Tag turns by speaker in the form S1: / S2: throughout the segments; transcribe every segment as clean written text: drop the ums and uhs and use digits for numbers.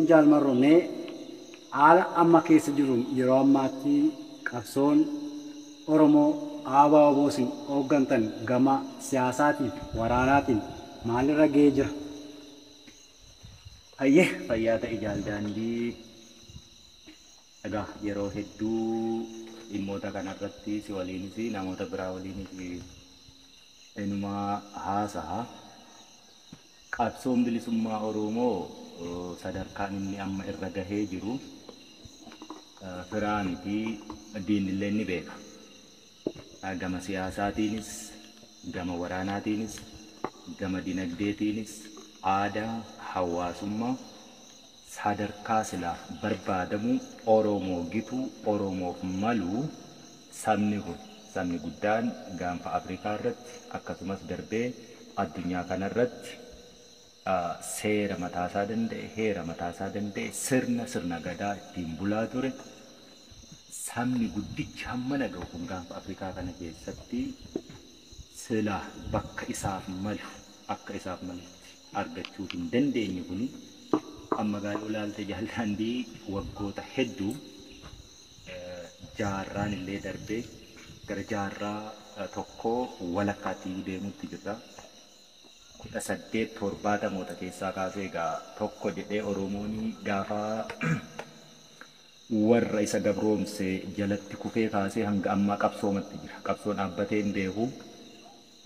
S1: Jaal Marroo, mee haala amma keessa jiruun yeroo ammaatti qabsoon Oromoo ABO-WBO'n hooggantan gama siyaasaatiif waraanaatiin maalirra gahee jira?
S2: Hayyee, fayyaa ta'e Jaal Daandii. Egaa yeroo hedduu dhimmoota kanarratti si waliinis namoota biraa waliinis inumaa haasa'a. Qabsoon bilisummaa Oromoo sadarkaan inni amma irra gahee jiru firaa miti, diinillee ni beeka. Gama siyaasaatiinis, gama waraanaatiinis, gama dinagdeetiinis, aadaa, hawaasummaa sadarkaa silaa barbaadamu Oromoo gitu, Oromoof malu, sabni kun sabni guddaan gaanfa Afrikaa irratti akkasumas darbee addunyaa kanarratti seera mataasaa danda'e, heera mataasaa danda'e, sirna gadaa ittiin bulaa ture. Sabni guddichi hammana ga'u kun gaanfa Afrikaa kana keessatti silaa bakka isaaf malu akka isaaf malutti argachuu hin dandeenye. Kuni amma gaarii olaalte Jaal Daandii, waggoota hedduu, jaarraan illee darbee gara jaarraa tokkoo walakkaatti deemutti jirra. 1870moota keessaa kaasee egaa tokko jedhee Oromoon gaafa warra isa gabroomse jalatti kufee kaasee hanga ammaa qabsoomatti jira. Qabsoon dhaabbatee hin beeku.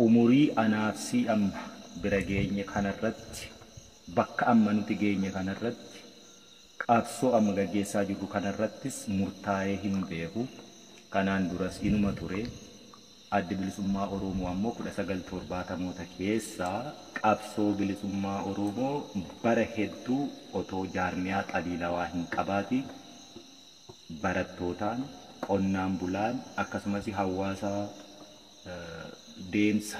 S2: Umurii anaafsii amma bira geenye kanarratti, bakka amma nuti geenye kanarratti, qabsoo amma gaggeessaa jirru kanarrattis murtaa'ee hin beeku. Kanaan duras inuma ture. Addi Bilisummaa Oromoo ammoo 1970moota keessaa qabsoo bilisummaa Oromoo bara hedduu otoo jaarmiyaa xaliilawaa hin qabaatiin barattootaan, qonnaan bulaan, akkasumas hawaasa deemsa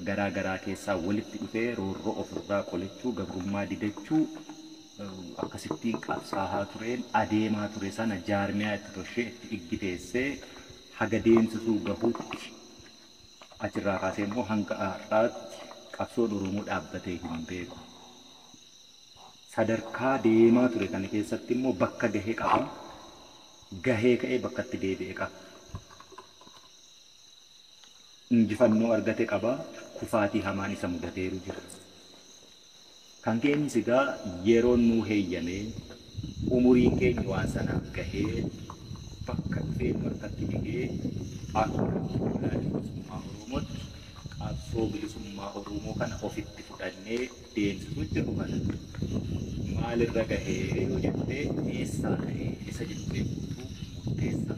S2: garaa garaa keessaa walitti dhufee roorroo ofirraa qolachuu, gabrummaa didachuu akkasittiin qabsaa'aa tureen adeemaa ture sana jaarmiyaa itti toshee itti iggiteessee haga deemsisuu gahuutti, achirraa kaasee immoo hanga har'aatti qabsoon Oromoo dhaabbatee hin beeku. Sadarkaa deemaa ture kana keessatti immoo bakka gahee qaba. Gahee ka'ee bakka itti deebi'e qaba. Injifannoo argate qaba. Kufaatii hamaan isa mudateeru jira. Kan keenyis egaa yeroon nuu heeyyamee, umuriin keenya waan sanaaf gahee, bakka dhufee nu harkatti dhigee akka bilisummaa Oromootti qabsoo bilisummaa Oromoo kana ofitti fudhannee deemsisuu jiru kana maalirra gahee yoo jettee, eessaa ka'ee isa jedhu beekuutu murteessa.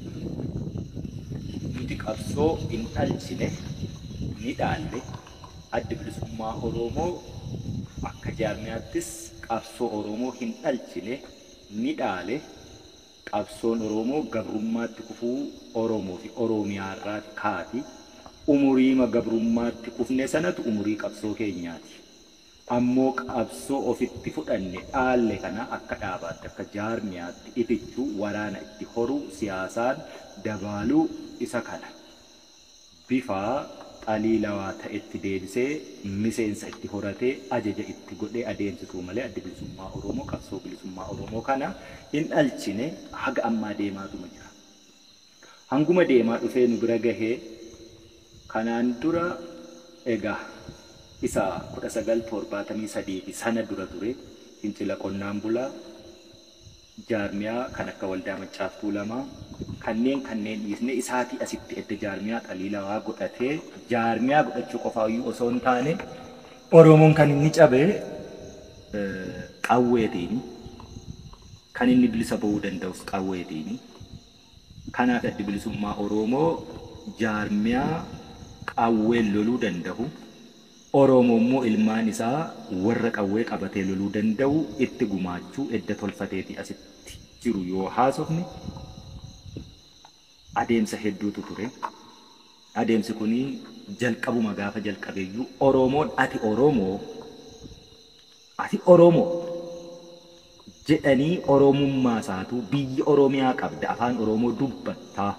S2: Nuti qabsoo hin dhalchine, ni dhaalle. Addi Bilisummaa Oromoo akka jaarmiyaattis qabsoo Oromoo hin dhalchine, ni dhaale. Qabsoon Oromoo gabrummaatti kufuu Oromoo fi Oromiyaa irraa kaati. Umuriima gabrummaatti kufne sanatu umurii qabsoo keenyaati. Ammoo qabsoo ofitti fudhanne dhaalle kana akka dhaabaatti, akka jaarmiyaatti itichuu, waraana itti horuu, siyaasaan dabaaluu, isa kana bifa xaliilawaa ta'etti deebisee miseensa itti horatee ajaja itti godhee adeemsisuu malee Addi Bilisummaa Oromoo qabsoo bilisummaa Oromoo kana hin dhalchine, haga ammaa deemaatuma jira. Hanguma deemaa dhufee nu bira gahee kanaan dura egaa isa 1973 fi sana dura ture fincila qonnaan bulaa, jaarmiyaa kan akka Waldaa Maccaaf Tuulamaa kanneen dhiisnee isaatii asitti edda jaarmiyaa xaliilawaa godhatee, jaarmiyaa godhachuu qofaayyuu osoo hin taane, Oromoon kan inni cabe qawweetiin, kan inni bilisa ba'uu danda'us qawweetiin. Kanaaf Addi Bilisummaa Oromoo jaarmiyaa qawween loluu danda'u, Oromoo immoo ilmaan isaa warra qawwee qabatee loluu danda'u itti gumaachuu edda tolfateetii asitti jiru yoo haasofne, adeemsa hedduutu ture. Adeemsi kuni jalqabuma gaafa jalqabeeyyuu Oromoon "Ati Oromoo, ati Oromoo" jedhanii Oromummaa isaatu, biyya Oromiyaa qabda, afaan Oromoo dubbattaa,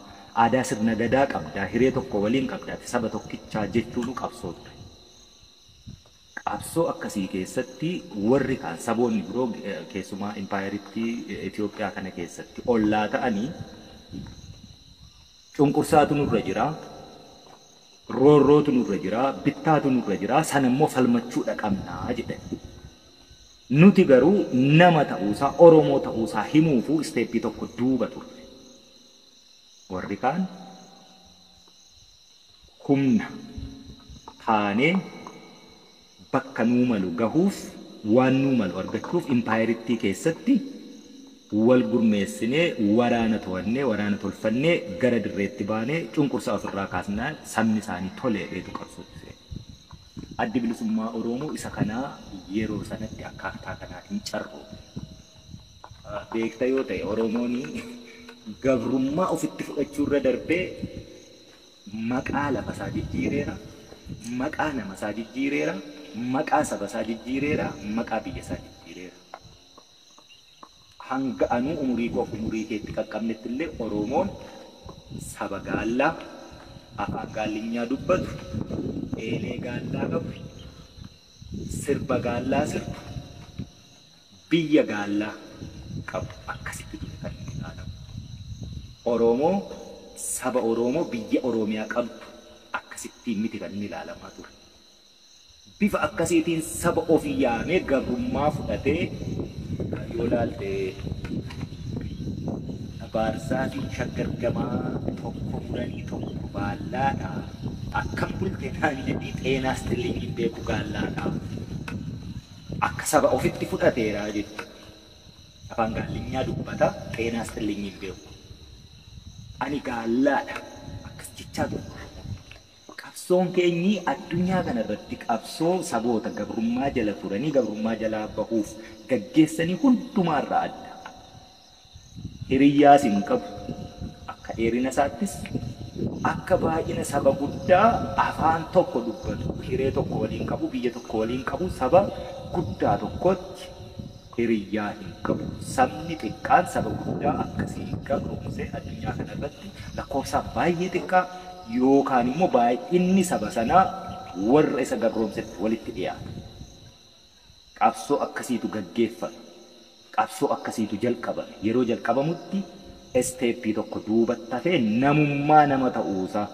S2: aadaa sirna gadaa qabda, hiree tokko waliin qabda, ati saba tokkichaa jechuunu qabsoo ture. Qabsoo akkasii keessatti warri kaan saboonni biroo keessumaa impaayeritti Itoophiyaa kana keessatti ollaa ta'anii cunqursaatu nurra jira, roorrootu nurra jira, bittaatu nurra jira, sanammoo falmachuudha qabnaa jedhan. Nuti garuu nama ta'uusaa, Oromoo ta'uusaa himuufuu isteeppii tokko duuba turre. Warri kaan humna taanee bakka nuu malu gahuuf, waan nuu malu argachuuf impaayerittii keessatti wal gurmeessinee waraana to'annee, waraana tolfannee gara dirreetti baanee cunqursaa ofirraa kaasnaa sabni isaanii toleedheetu qabsootti seene. Addi Bilisummaa Oromoo isa kanaa yeroo sanatti akkaataa kanaatiin carroome. Beekta yoo ta'e Oromoon gabrummaa ofitti fudhachuurra darbee maqaa lafasaa jijjiireera, maqaa namasaa jijjiireera, maqaa sabasaa jijjiireera, maqaa biyyasaa jijjiireera. Hanga anuu umurii koof umurii keetti qaqqabnetti illee Oromoon saba gaallaa, afaan gaallinyaa dubbatu, eelee gaallaa qabu, sirba gaallaa sirbu, biyya gaallaa qabu akkasitti ture kan inni ilaalamu. Oromoo saba Oromoo biyya Oromiyaa qabdu akkasittiin miti kan inni ilaalamaa ture. Bifa akkasiitiin saba ofii yaamee gabrummaa fudhatee yoo ilaalte Baarsaa fi shaggargamaa tokko muranii tokko baallaadha. Akkam bulte naan jedhii xeenaas xilliin beeku gaallaadha. Akka saba ofitti fudhateera jechuudha. Afaan gaallinyaa dubbata xeenaas xilliin beeku. Ani gaallaadha. Akkas jechaa ture. Qabsoon keenyi addunyaa kanarratti qabsoo saboota gabrummaa jala turanii gabrummaa jalaa bahuuf gaggeessanii hundumaarraa adda. Hiriyyaas hin qabu. Akka dheerina isaattis akka baay'ina saba guddaa afaan tokko dubbatu, hiree tokko waliin qabu, biyya tokko waliin qabu, saba guddaa tokkotti hiriyyaa hin qabu. Sabni xiqqaan saba guddaa akkasii gabroomsee addunyaa kanarratti lakkoofsaan baay'ee xiqqaa yookaan immoo baay'inni saba sanaa warra isa gabroomsetti walitti dhiyaata. Qabsoo akkasiitu gaggeeffame. Qabsoo akkasiitu jalqabame. Yeroo jalqabamutti isteeppii tokko duubatti hafee namummaa nama ta'uusaa,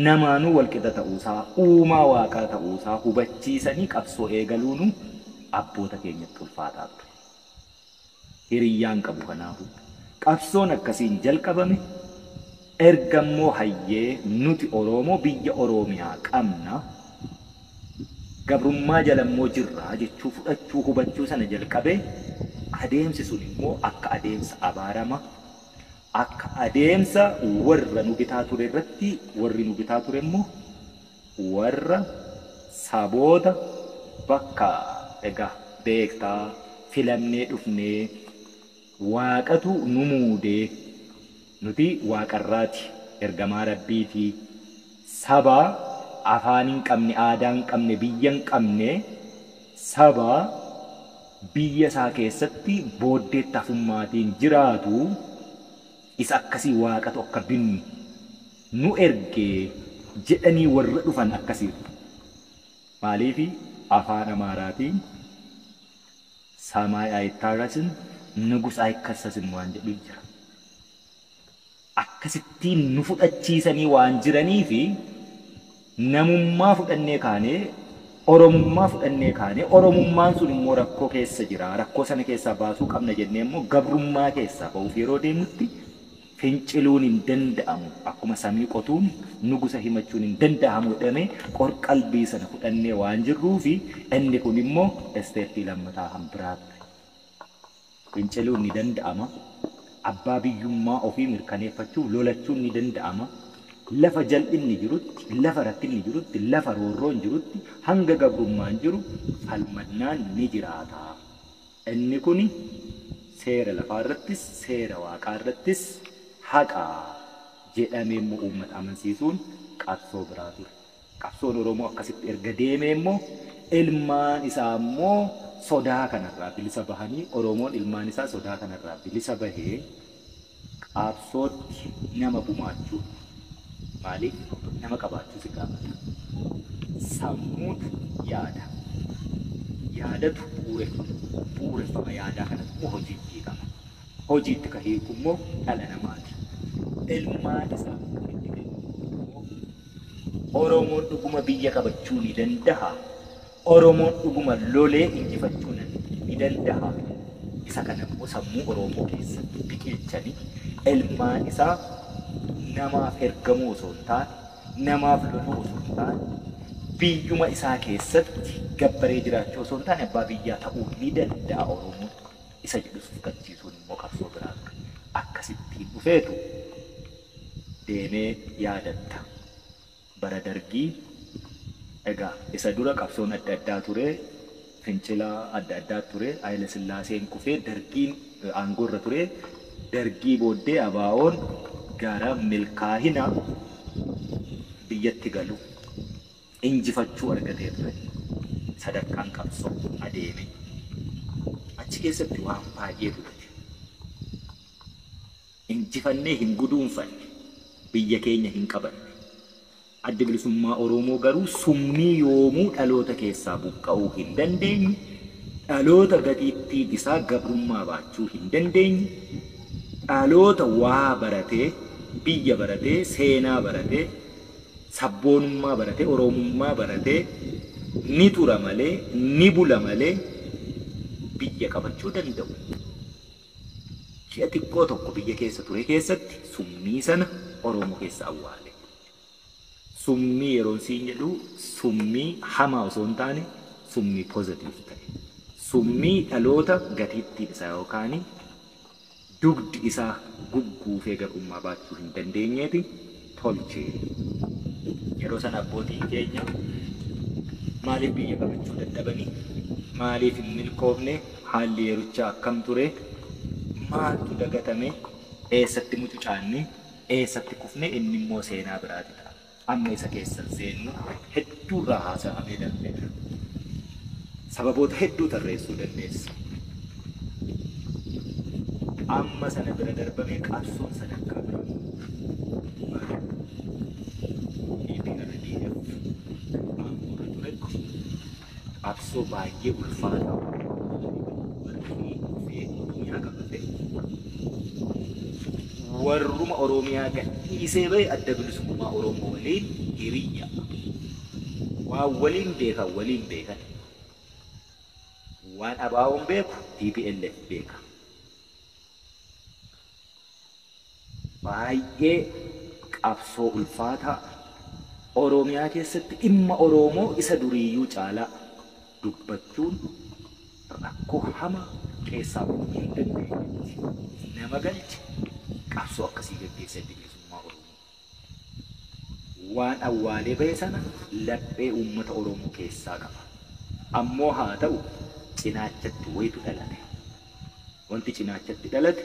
S2: namaanuu walqixa ta'uusaa, uumaa waaqaa ta'uusaa hubachiisanii qabsoo eegaluunu abboota keenyatti ulfaataa ture. Hiriyyaan qabu kanaafuu. Qabsoon akkasiin jalqabame erga immoo hayyee nuti Oromoo biyya Oromiyaa qabna gabrummaa jala immoo jirra jechuu fudhachuu hubachuu sana jalqabee adeemsi sun immoo akka adeemsa abaarama, akka adeemsa warra nu bitaa ture irratti warri nu bitaa ture immoo warra saboota bakka egaa beektaa filamnee dhufnee waaqatu nu muudee nuti waaqarraati ergamaa rabbiitii saba afaan hin qabne aadaa hin qabne biyya hin qabne saba biyya isaa keessatti booddeetti hafummaatiin jiraatu isa akkasii waaqatu akka binnu nu ergee jedhanii warra dhufan akkasii. Maaliifi afaan Amaaraatiin samaay ayitaarasin nugus ayikkasasin waan jedhu jira. Akkasittiin nu fudhachiisanii waan jiranii fi namummaa fudhannee kaanee Oromummaa fudhannee kaanee Oromummaan sun immoo rakkoo keessa jira. Rakkoo sana keessaa baasuu qabna jennee immoo gabrummaa keessaa ba'uuf yeroo deemnutti finciluun hin danda'amu. Akkuma samii qotuun nugusa himachuun hin danda'amu jedhamee qorqalbii sana fudhannee waan jirruu fi inni kun immoo isteeppii lammataa kan biraa ture. Finciluun ni danda'ama. Abbaa biyyummaa ofii mirkaneeffachuuf lolachuun ni danda'ama. Lafa jal'inni jirutti, lafa rakkinni jirutti, lafa roorroon jirutti, hanga gabrummaan jiru falmannaan ni jiraata. Inni kuni seera lafaa irrattis, seera waaqaa irrattis haqa jedhamee immoo uummata amansiisuun qabsoo biraa ture. Qabsoon Oromoo akkasitti erga deemee immoo ilmaan isaa immoo sodaa kanarraa bilisa bahanii Oromoon ilmaan isaa sodaa kanarraa bilisa bahee qabsootti nama gumaachuu. Maaliif nama qabaachuu si gaafata. Sammuutu yaada. Yaadatu bu'uureffama. Bu'uureffama yaadaa kanatu immoo hojiitti hiikama. Hojiitti kan hiiku immoo dhala namaati. Ilmaan isaa itti kennu immoo Oromoon dhuguma biyya qabachuu ni danda'a. Oromoon dhuguma lolee injifachuu ni danda'a. Isa kana immoo sammuu Oromoo keessatti biqilchanii ilmaan isaa namaaf ergamuu osoo hin taane, namaaf loluu osoo hin taane, biyyuma isaa keessatti gabbaree jiraachuu osoo hin taane abbaa biyyaa ta'uu ni danda'a Oromoon. Isa jedhus fudhachiisuun immoo qabsoo biraa ture. Akkasittiin dhufeetu deemee yaadatta. Bara Dargii egaa isa dura qabsoon adda addaa ture, fincila adda addaa ture, Haayile Sillaaseen kufee Dargiin aangoorra ture. Dargii booddee ABO'n gara milkaa'ina biyyatti galu injifachuu argatee ture. Sadarkaan qabsoo adeeme. Achi keessatti waan baay'eetu ture. Injifannee hin guduunfanne, biyya keenya hin qabanne. Addi Bilisummaa Oromoo garuu summii yoomuu dhaloota keessaa buqqa'uu hin dandeenye, dhaloota gatiittiin isaa gabrummaa baachuu hin dandeenye, dhaloota waa baratee, biyya baratee, seenaa baratee, sabboonummaa baratee, Oromummaa baratee ni tura malee, ni bula malee biyya qabachuu danda'u. Ji'a xiqqoo tokko biyya keessa ture keessatti summii sana Oromoo keessa awwaale. Summii yeroon siin jedhu summii hamaa osoo hin taane summii pozitiif ta'e. Summii dhaloota gatiittiin isaa yookaan dugdi isaa gugguufee gabrummaa baachuu hin dandeenyeeti tolchee. Yeroo sana abbootiin keenya maaliif biyya qabachuu dadhabanii? Maaliif hin milkoofne? Haalli yerichaa akkam ture? Maaltu dagatame? Eessatti mucucaanne? Eessatti kufne? Inni immoo seenaa biraati ta'a. Amma isa keessa seennu hedduurraa haasa'amee darbeera. Sababoota hedduu tarreessuu dandeessa. Amma sana bira darbamee qabsoon sadarkaa biraa EPRDF aangoorra turetti qabsoo baay'ee ulfaataa warri dhufee Oromiyaa qabate warruma Oromiyaa gadhiisee bahe Adda Bilisummaa Oromoo waliin hiriyya. Waan waliin beekan waliin beekan. Waan ABO'n beeku TPLF beeka. Baay'ee qabsoo ulfaataa Oromiyaa keessatti dhimma Oromoo isa duriiyyuu caalaa dubbachuun rakkoo hamaa keessaa bahuu hin dandeenyetti nama galche qabsoo akkasii gaggeesse Addi Bilisummaa Oromoo. Waan awwaalee bahe sana laphee uummata Oromoo keessaa qaba. Ammoo haa ta'u cinaachatti wayitu dhalate. Wanti cinaachatti dhalate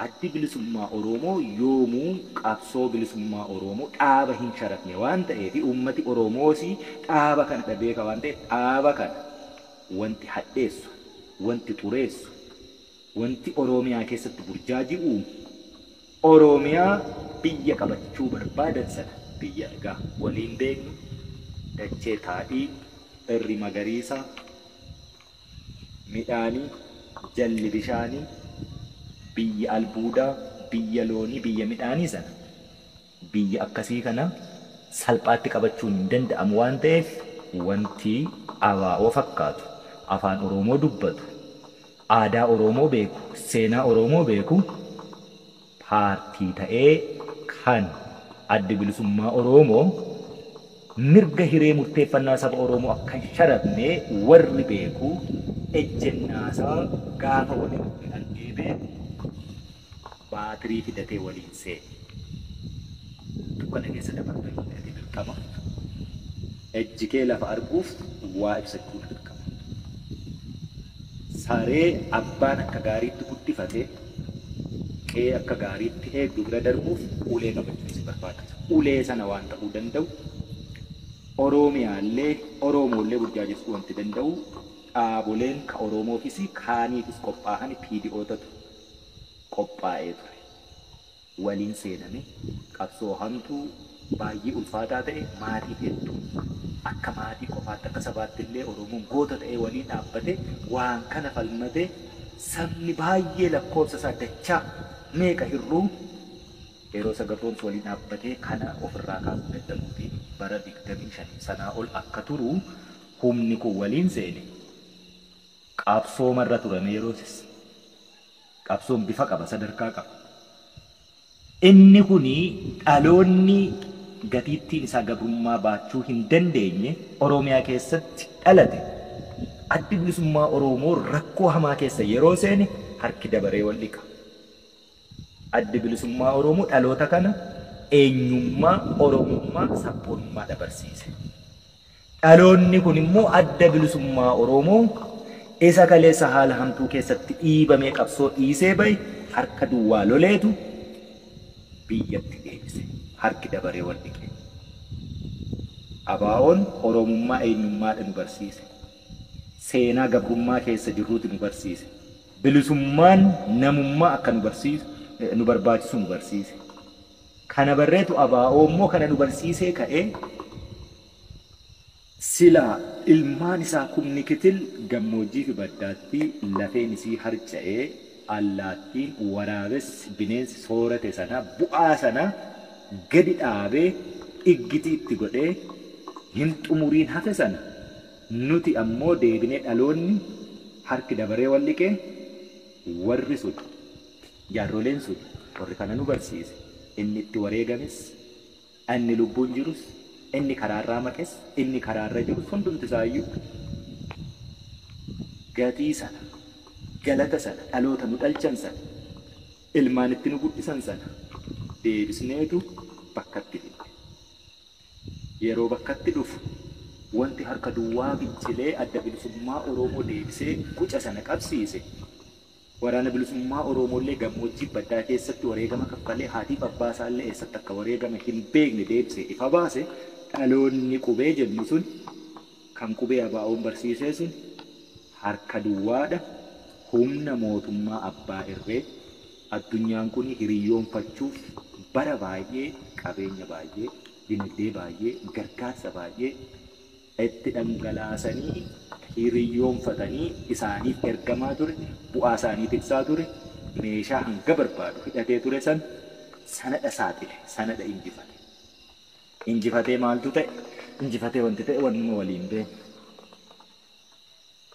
S2: Addi Bilisummaa Oromoo yoomuu qabsoo bilisummaa Oromoo dhaaba hin sharafne waan ta'eef uummati Oromoos dhaaba kana beeka waan ta'eef dhaaba kana wanti hadheessu, wanti xureessu, wanti Oromiyaa keessatti burjaajii uumu, Oromiyaa biyya qabachuu barbaadan sana biyya egaa waliin beeknu dachee taadhii, irri magariisa, midhaanii, jalli bishaanii, biyya albuudaa, biyya loonii, biyya midhaanii sana biyya akkasii kana salphaatti qabachuun hin danda'amu waan ta'eef wanti ABO fakkaatu, afaan Oromoo dubbatu, aadaa Oromoo beeku, seenaa Oromoo beeku paartii ta'ee kan Addi Bilisummaa Oromoo mirga hiree murteeffannaa saba Oromoo akka hin sharafne warri beeku ejjennaasaa gaafa waliin argee beeku baatirii fidatee waliin seene. Dukkana keessa dabartee dirqama. Ejji kee lafa arguuf waa ibsachuun dirqama. Saree abbaan akka gaariitti guddifate qe'ee akka gaariitti eegdu bira darbuuf ulee qabachuun si barbaachisa. Ulee sana waan ta'uu danda'u Oromiyaallee Oromoollee burjaajessuu wanti danda'u dhaaboleen ka Oromoofis kaaniifis qophaa'an PDO'tatu qophaa'ee ture. Waliin seename qabsoo hamtuu baay'ee ulfaataa ta'e maatii hedduu akka maatii qofaatti akka sabaatti illee Oromoon goota ta'ee waliin dhaabbate waan kana falmate sabni baay'ee lakkoofsa isaa dachaa meeqa hir'uu yeroo isa gabroomsu waliin dhaabbatee kana ofirraa kaasuu dadhabuutiin bara 25 sanaa ol akka turu humni kun waliin seene qabsoomarra turame yeroosis qabsoon bifa qaba sadarkaa qaba. Inni kuni dhaloonni gatiittiin isaa gabrummaa baachuu hin dandeenye Oromiyaa keessatti dhalate. Addi bilisummaa Oromoo rakkoo hamaa keessa yeroo seene harki dabaree wal dhiqa. Addi bilisummaa Oromoo dhaloota kana eenyummaa Oromummaa sabboonummaa dabarsiise. Dhaloonni kun immoo adda bilisummaa Oromoo isa kaleessa haala hamtuu keessatti dhiibamee qabsoo dhiisee bahe harka duwwaa loleetu biyyatti deebise. Harki dabaree wal dhiqe. Abaa'oon Oromummaa eenyummaadha nu barsiise. Seenaa gabrummaa keessa jirruuti nu barsiise. Bilisummaan namummaa akka nu barsiisu nu barbaachisu nu barsiise. Kana barreetu abaa'oo immoo kana nu barsiisee ka'ee silaa ilmaan isaa kumni kitil gammoojjii fi baddaatti lafeen isii harca'ee allaattiin waraabessi bineensi soorate sana bu'aa sana gadi dhaabee iggitii itti godhee hin xumuriin hafe sana nuti ammoo deebinee dhaloonni harki dabaree wal dhiqee warri sun jaarroleen sun warri kana nu barsiise inni itti wareegames inni lubbuun jirus inni karaarraa maqes inni karaarra jirus hundumti isaayyuu gatii sana galata sana dhaloota nu dhalchan sana ilmaan itti nu guddisan sana deebisneetu bakkatti fidne. Yeroo bakkatti dhufu wanti harka duwwaa fincilee adda bilisummaa Oromoo deebisee guca sana qabsiise waraana bilisummaa Oromoo illee gammoojjii baddaa keessatti wareegama kaffalee haatiif abbaa isaallee eessatti akka wareegame hin beekne deebisee ifa baase dhaloonni qubee jennu sun kan qubee abaa'oon barsiisee sun harka duwwaadha humna mootummaa abbaa irree addunyaan kun hiriyyoonfachuuf bara baay'ee qabeenya baay'ee dinagdee baay'ee gargaarsa baay'ee itti dhangalaasanii hiriyyoonfatanii isaaniif ergamaa ture bu'aa isaanii tiksaa ture meeshaa hanga barbaadu hidhatee ture san sanadha saaxile sanadha injifate. Injifatee maaltu ta'e? Injifatee wanti ta'e wannuma waliin beeknu.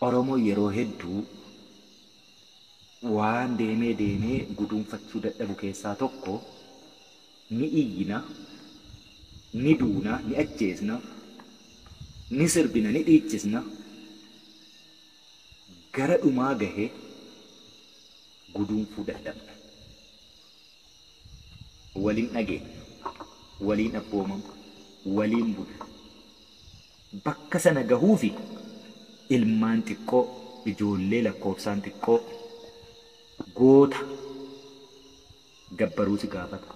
S2: Oromoo yeroo hedduu waan deemee deemee guduunfachuu dadhabu keessaa tokko ni iyyina, ni duuna, ni ajjeesna, ni sirbina, ni dhiichisna. Gara dhumaa gahee guduunfuu dadhabna. Waliin dhageenya, waliin abboomamu, waliin bula. Bakka sana gahuufi ilmaan xiqqoo, ijoollee lakkoofsaan xiqqoo goota gabbaruu si gaafata.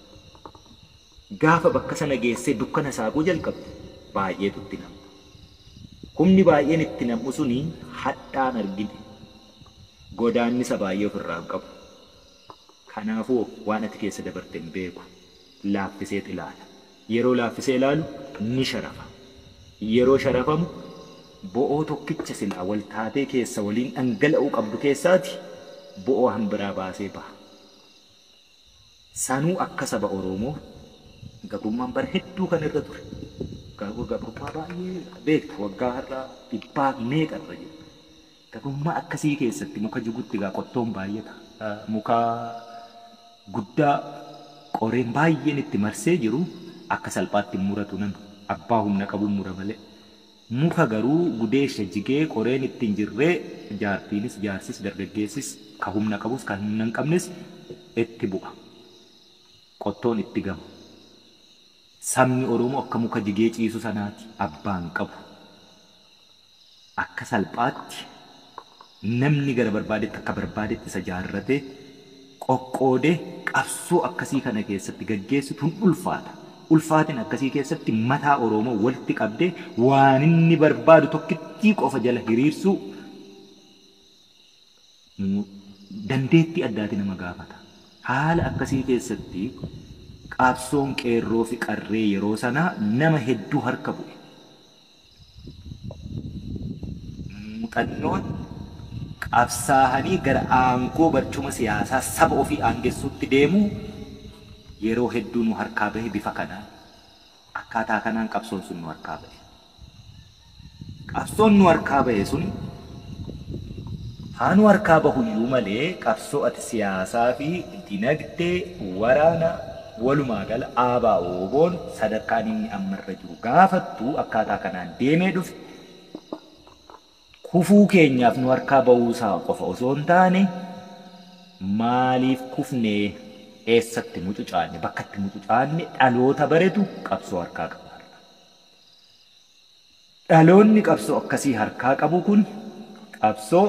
S2: Gaafa bakka sana geessee dukkana saaquu jalqabdu baay'eetu itti nam'a. Humni baay'een itti nam'u suni hadhaan argine. Godaannisa baay'ee ofirraa hin qabu. Kanaafuu waan ati keessa dabarte hin beeku. Laaffisee ilaala. Yeroo laaffisee ilaalu ni sharafa. Yeroo sharafamu bo'oo tokkicha silaa wal taatee keessa waliin dhangala'uu qabdu keessaati bo'oo hambiraa baasee baha. Sanuu akka saba Oromoo gabrummaan bara hedduu kan irra ture. Gabrummaa baay'ee beektu waggaa har'aa dhibbaa meeqa irra jiru. Gabrummaa akkasii keessatti muka jigutti egaa qottoon baay'ata. Muka guddaa qoreen baay'een itti marsee jiru akka salphaatti hin muratu namni abbaa humna qabuun mura malee. Muka garuu gudeesha jigee qoreen itti hin jirree jaartiinis jaarsis dargaggeessis ka humna qabus kan humna hin qabnes itti bu'a. Qottoon itti gama. Sabni Oromoo akka muka jigee ciisu sanaati abbaan qabu. Akka salphaatti namni gara barbaadetti akka barbaadetti isa jaarratee qoqqoodee qabsoo akkasii kana keessatti gaggeessitu hin ulfaata. Ulfaatin akkasii keessatti mataa Oromoo walitti qabdee waan inni barbaadu tokkittii qofa jala hiriirsuu dandeettii addaati nama gaafata. Haala akkasii keessatti Qabsoon qeerroo fi qarree yeroo sanaa nama hedduu harka bu'e. Muuxannoon qabsaa'anii gara aangoo barcuma siyaasaa saba ofii aangessuutti deemuu yeroo hedduu nu harkaa bahe bifa kanaan akkaataa kanaan qabsoon sun nu harkaa bahe. Qabsoon nu harkaa bahe sun haa nu harkaa bahuyyuu malee qabsoo ati siyaasaa fi dinagdee waraana walumaa gala ABO'n sadarkaan inni ammarra jiru gaafattu akkaataa kanaan deemee dhufe kufuu keenyaaf nu harkaa bahuusaa qofa osoo hin taane maaliif kufnee eessatti mucucaanne bakkatti mucucaanne dhaloota baretu qabsoo harkaa qaba. Dhaloonni qabsoo akkasii harkaa qabu kun qabsoo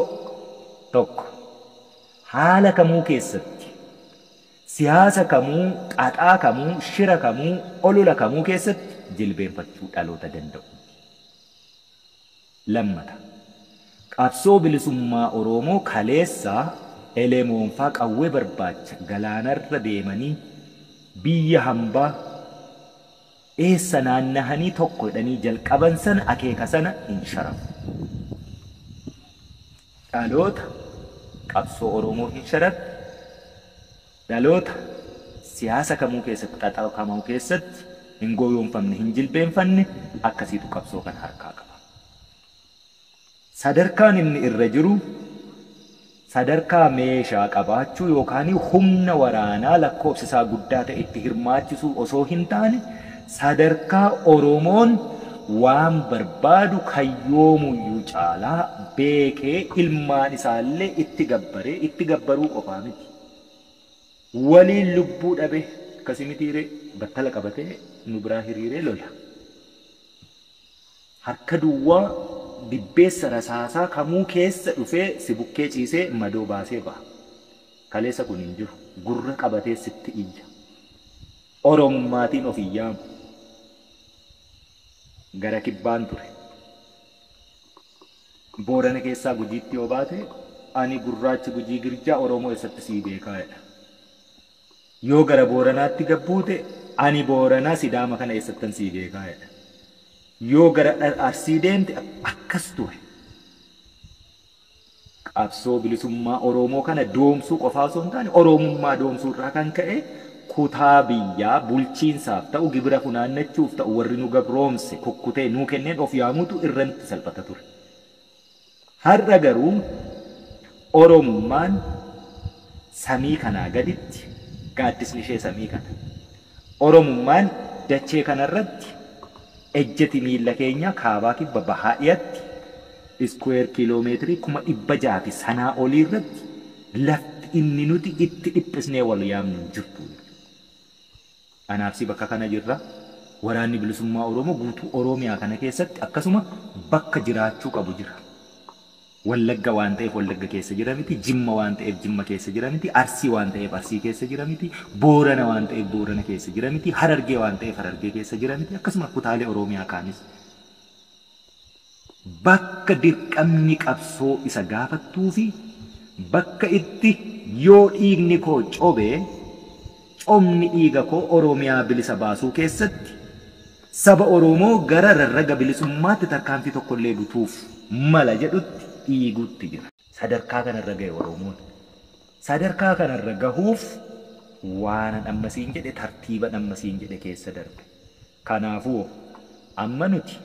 S2: tokko haala kamuu keessatti siyaasa kamuu qaxaa kamuu shira kamuu olola kamuu keessatti jilbeenfachuu dhaloota danda'u. Lammata qabsoo bilisummaa Oromoo kaleessaa elemoonfaa qawwee barbaacha galaanarra deemanii biyya hambaa eessa naannahanii tokko jedhanii jalqaban sana akeeka sana hin sharafu. Dhaloota qabsoo Oromoo hin sharafne, dhaloota siyaasa kamuu keessatti xaxaa kamuu keessatti hin gowwoomfamne hin jilbeenfanne akkasiitu qabsoo kana harkaa qaba. Sadarkaan inni irra jiru sadarkaa meeshaa qabaachuu yookaan humna waraanaa lakkoofsa isaa guddaa ta'e itti hirmaachisuu osoo hin taane sadarkaa Oromoon waan barbaadu kayyoomuyyuu caalaa beekee ilmaan isaallee itti gabbaree itti gabbaruu qofaa miti. Waliin lubbuu dhabe akkasii mitiiree battala qabatee nu biraa hiriiree lola. Harka duwwaa dibbeessa rasaasaa kamuu keessa dhufee si bukkee ciisee madoo baasee baha. Kaleessa kun hin jiru. Gurra qabatee sitti iyya. Oromummaatiin of iyyaamu. Gara kibbaan ture. Boorana keessaa Gujiitti yoo baate ani gurraachi Gujii Girjaa Oromoo eessatti sii beekaa jedha. Yoo gara Booranaatti gabbuute ani Booranaa Sidaama kana eessattan sii beekaa jedha. Yoo gara Arsii deemte akkas ture. Qabsoo bilisummaa Oromoo kana doomsuu qofaa osoo hin taane Oromummaa doomsuu irraa kan ka'e kutaa biyyaa bulchiinsaaf ta'u gibira funaannachuuf ta'u warri nu gabroomse kukkutee nuu kenneen of yaamuutu irratti salphata ture. Har'a garuu Oromummaan samii kanaa gaditti gaaddisni ishee samii kana. Oromummaan dachee kanarratti ejjeti miilla keenya kaabaa kibba bahaa dhiyatti iskuweer kiiloomeetirii 600,000 fi sanaa olii irratti lafti inni nuti itti dhiphisnee wal yaamnu hin jirtu. Anaaf si bakka kana jirra. Waraanni bilisummaa Oromoo guutuu Oromiyaa kana keessatti akkasuma bakka jiraachuu qabu jira. Wallagga waan ta'eef Wallagga keessa jira miti, Jimma waan ta'eef Jimma keessa jira miti, Arsii waan ta'eef Arsii keessa jira miti, Boorana waan ta'eef Boorana keessa jira miti, Harargee waan ta'eef Harargee keessa jira miti, akkasuma kutaalee Oromiyaa kaanis. Bakka dirqamni qabsoo isa gaafattuu fi bakka itti yoo dhiigni koo cobee cobni dhiiga koo Oromiyaa bilisa baasuu keessatti saba Oromoo gara rarraga bilisummaatti tarkaanfii tokkollee butuuf mala jedhutti dhiigutti jira. Sadarkaa kanarra gahe Oromoon. Sadarkaa kanarra gahuuf waan ammasiin jedhe tartiiba ammasiin jedhe keessa darbe. Kanaafuu amma nuti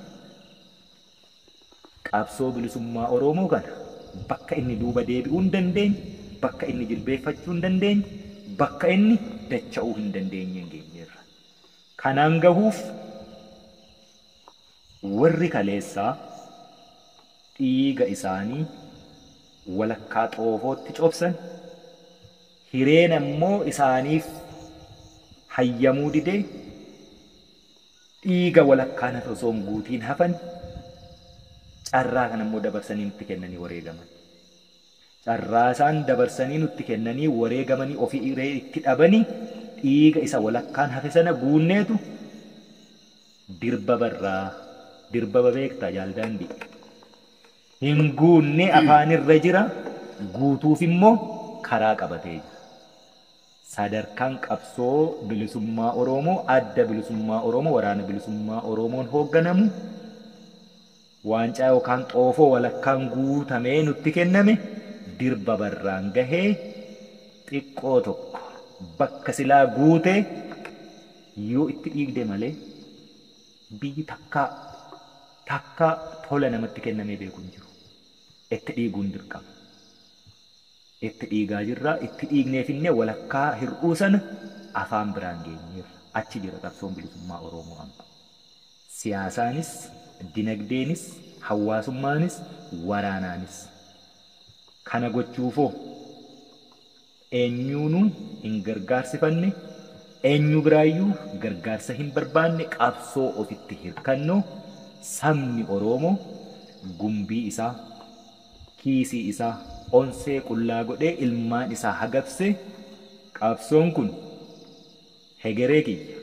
S2: qabsoo bilisummaa Oromoo kana bakka inni duuba deebi'uu hin dandeenye, bakka inni jilbeeffachuu hin dandeenye, bakka inni dacha'uu hin dandeenye hin geenyeerra. Kanaan gahuuf warri kaleessaa dhiiga isaanii walakkaa xoofootti cobsan, hireen ammoo isaaniif hayyamuu didee dhiiga walakkaan hafe osoo hin guutiin hafan carraa kana immoo dabarsanii nutti kennanii wareegaman. Carraa isaan dabarsanii nutti kennanii wareegamanii ofii hiree itti dhabanii dhiiga isa walakkaan hafe sana guunneetu dirba barraa dirba beektaa jaaldaandii. Hin guunne afaanirra jira guutuuf immoo karaa qabatee jira. Sadarkaan qabsoo bilisummaa Oromoo, adda bilisummaa Oromoo, waraana bilisummaa Oromoon hoogganamu waancaa yookaan xoofoo walakkaan guutamee nutti kenname dirba barraan gahee xiqqoo tokko bakka silaa guutee yoo itti dhiigde malee biyyi takkaa tola namatti kennamee beeku hin jiru. Itti dhiiguun dirqama. Itti dhiigaa jirra. Itti dhiigneefinnee walakkaa hir'uu sana afaan biraan geenyeerra. Achi jira qabsoon bilisummaa Oromoo amma. Siyaasaanis, dinagdeenis, hawaasummaanis, waraanaanis. Kana gochuufoo eenyuunuu hin gargaarsifanne, eenyu biraayyuu gargaarsa hin barbaanne, qabsoo ofitti hirkannoo sabni Oromoo gumbii isaa, kiisii isaa onsee qullaa godhee ilmaan isaa hagabsee qabsoon kun hegeree kiyya,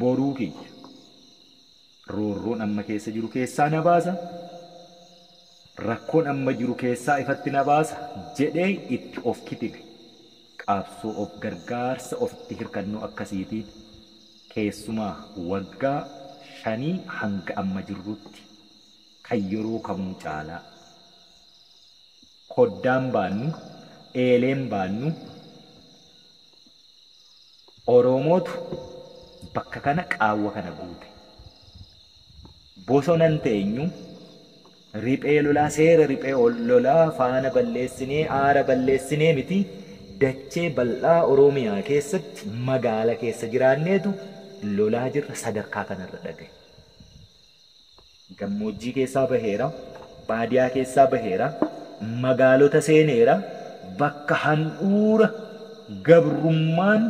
S2: boruu kiyya, roorroon amma keessa jiru keessaa na baasa, rakkoon amma jiru keessaa ifatti na baasa jedhee itti of kitime. Qabsoo of gargaarsa ofitti hirkannoo akkasiitiin keessumaa waggaa 5 hanga amma jirrutti kan yeroo kamuu caalaa koddaan baannu, eeleen baannu, Oromootu bakka kana qaawwa kana guute. Bosonan teenyu riphee lolaa, seera riphee lolaa faana balleessinee aara balleessinee miti, dachee bal'aa Oromiyaa keessatti magaala keessa jiraanneetu lolaa jirra sadarkaa kanarra dhagaye. Gammoojjii keessaa baheera, baadiyaa keessaa baheera, magaalota seeneera, bakka handhuura gabrummaan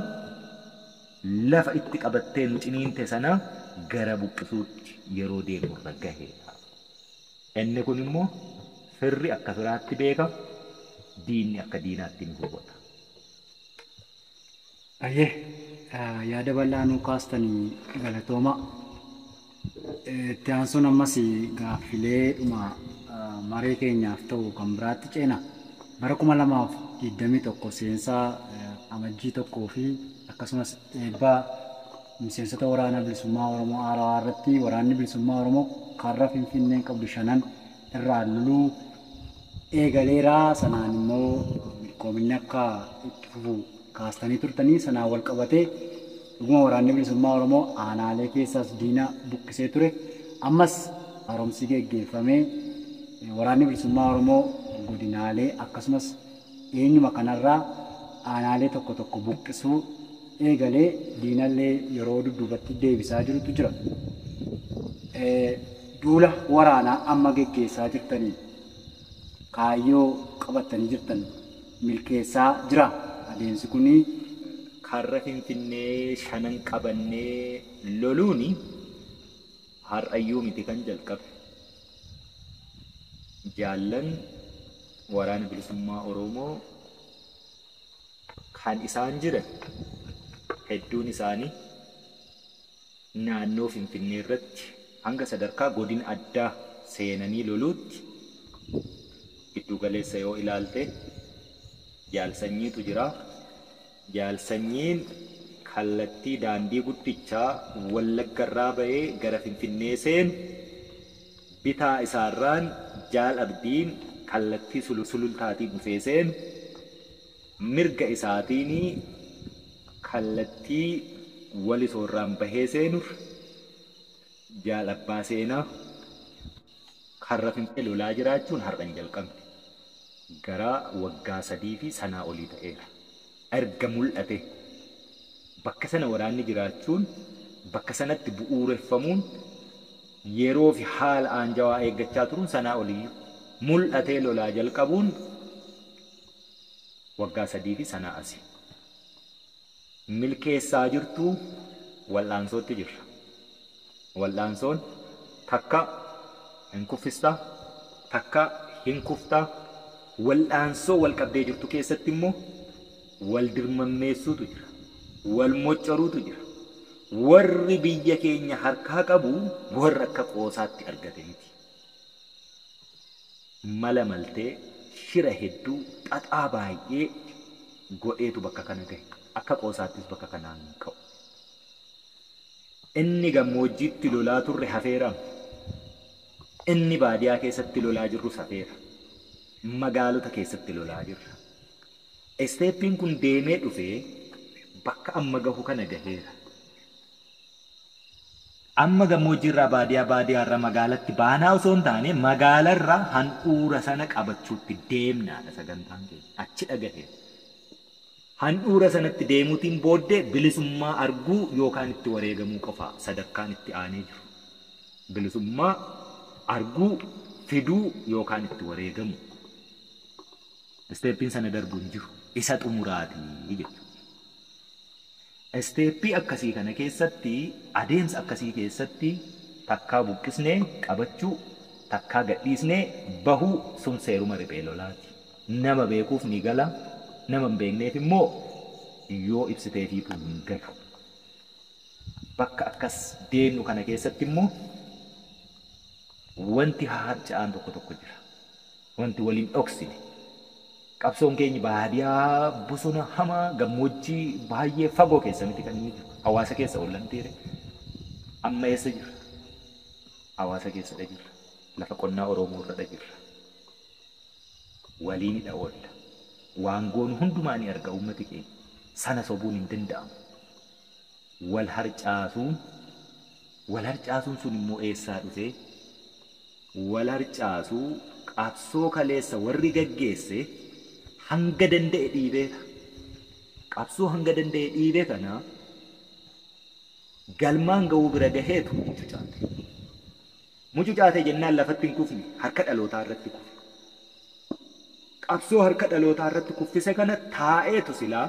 S2: lafa itti qabattee nu ciniinte sana gara buqqisuutti yeroo deemurra gaheera. Inni kun immoo firri akka firaatti beeka, diinni akka diinaatti ni hubata.
S1: Ayyee, yaada bal'aa nuu kaastanii galatooma. Itti aansuun ammas gaaffilee dhuma maree keenyaaf ta'u kan biraatti ceena. Bara 2021 seensaa amajjii 1 fi akkasumas eebbaa miseensota waraana bilisummaa Oromoo haarawaa irratti waraanni bilisummaa Oromoo karra Finfinneen qabdu 5 irraa loluu eegaleeraa, sanaan immoo milkoominni akka itti fufu kaastanii turtanii, sanaan wal qabatee dhuguma waraanni bilisummaa Oromoo aanaalee keessaas diina buqqisee ture. Ammas haaromsi geggeeffamee waraanni bilisummaa Oromoo godinaalee akkasumas eenyuma kanarraa aanaalee tokko tokko buqqisuu eegalee diinallee yeroo dudduubatti deebisaa jirutu jira. Duula waraanaa amma geggeessaa jirtanii kaayyoo qabattanii jirtan milkeessaa jira. Adeemsi kuni
S2: karra Finfinnee 5 qabannee loluuni har'ayyuu miti kan jalqabe. Jaallan waraana bilisummaa Oromoo kan isaan jiran hedduun isaanii naannoo Finfinnee irratti hanga sadarkaa godina addaa seenanii loluutti giddu galeessa yoo ilaalte jaalsanyiitu jira. Jaalsanyiin kallattii daandii guddichaa Wallaggarraa bahee gara Finfinnee seenu bitaa isaarraan Jaal Abdiin kallattii sulultaatiin dhufee seenu mirga isaatiin kallattii Walisoorraan bahee seenur Jaal Abbaa Seenaa karra Finfinnee lolaa jiraachuun har'a hin jalqabne. Gara waggaa 3 fi sanaa olii ta'eera. Erga mul'ate bakka sana waraanni jiraachuun bakka sanatti bu'uureffamuun yeroo fi haala aanjawaa eeggachaa turuun sanaa oliyyuu mul'atee lolaa jalqabuun waggaa 3 fi sanaa asi. Milkeessaa jirtu wal'aansootti jirra. Wal'aansoon takka hin kuffistaa, takka hin kuftaa. Wal'aansoo wal qabdee jirtu keessatti immoo wal dirmammeessuutu jira. Wal moccoruutu jira. Warri biyya keenya harkaa qabu warra akka qoosaatti argate miti. Mala maltee shira hedduu xaxaa baay'ee godheetu bakka kana gahe. Akka qoosaattis bakka kanaan ka'u. Inni gammoojjiitti lolaa turre hafeera. Inni baadiyaa keessatti lolaa jirrus hafeera. Magaalota keessatti lolaa jirra. Isteeppiin kun deemee dhufee bakka amma gahu kana gaheera. Amma gammoojjiirraa baadiyaa baadiyaarraa magaalatti baanaa osoo hin taane magaalarraa handhuura sana qabachuutti deemnaadha sagantaan keenya. Achi dhagaheera. Handhuura sanatti deemuutiin booddee bilisummaa arguu yookaan itti wareegamuu qofa sadarkaan itti aanee jiru. Bilisummaa arguu, fiduu yookaan itti wareegamu. Isteeppiin sana darbu hin jiru. Isa xumuraatii jechuudha. Isteeppii akkasii kana keessatti, adeemsa akkasii keessatti takkaa buqqisnee qabachuu, takkaa gadhiisnee bahuu sun seeruma riphee lolaati. Nama beekuuf ni gala, nama hin beekneef immoo yoo ibsiteefiitu hin galu. Bakka akkas deemnu kana keessatti immoo wanti harca'aan tokko tokko jira. Wanti waliin dhoksine. Qabsoon keenya baadiyaa bosona hamaa gammoojjii baay'ee fagoo keessa miti kan inni jiru. Hawaasa keessa oollanteere. Amma eessa jirra? Hawaasa keessadha jirra. Lafa qonnaa Oromoo irradha jirra. Waliinidha oolla. Waan goonu hundumaa ni arga uummati keenya. Sana sobuun hin danda'amu. Wal harcaasuun sun immoo eessaa dhufee? Wal harcaasuu qabsoo kaleessa warri gaggeesse hanga danda'e dhiibeera. Qabsoo hanga danda'e dhiibee kana galmaan ga'uu bira gaheetu mucucaate. Mucucaate jennaan lafatti hin kufne, harka dhalootaa irratti kufe. Qabsoo harka dhalootaa irratti kuffise kana taa'eetu silaa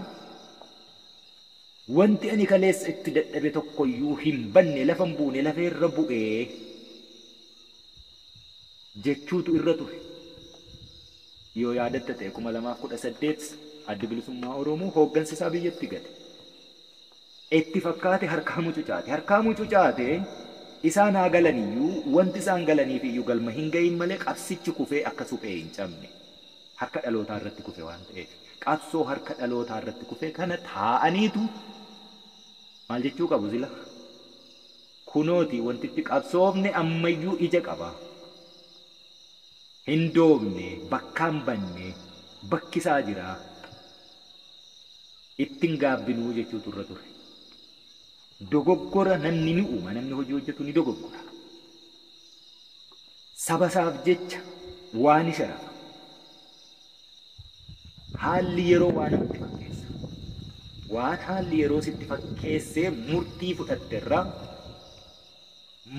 S2: wanti ani kaleessa itti dadhabe tokkoyyuu hin banne, lafa hin buune, lafa irra bu'ee jechuutu irra ture. Yoo yaadatta ta'e 2018 Adda Bilisummaa Oromoo hooggansa isaa biyyatti gale. Itti fakkaate harkaa mucucaate. Harkaa mucucaate isaan haa galaniyyuu wanti isaan galaniif iyyuu galma hin gahin malee qabsichi kufee akka suphee hin cabne. Harka dhalootaa irratti kufe waan ta'eef. Qabsoo harka dhalootaa irratti kufe kana taa'aniitu maal jechuu qabu sila? Kunooti wantitti qabsoofne ammayyuu ija qaba. Hin doofne, bakkaan banne, bakkisaa jira. Ittiin gaabbinuu jechuutu irra ture. Dogoggora namni ni uuma, namni hojii hojjetu ni dogoggora. Saba isaaf jecha waa ni sharafa. Haalli yeroo waa namatti fakkeessa. Waan haalli yeroo sitti fakkeessee murtii fudhatterraa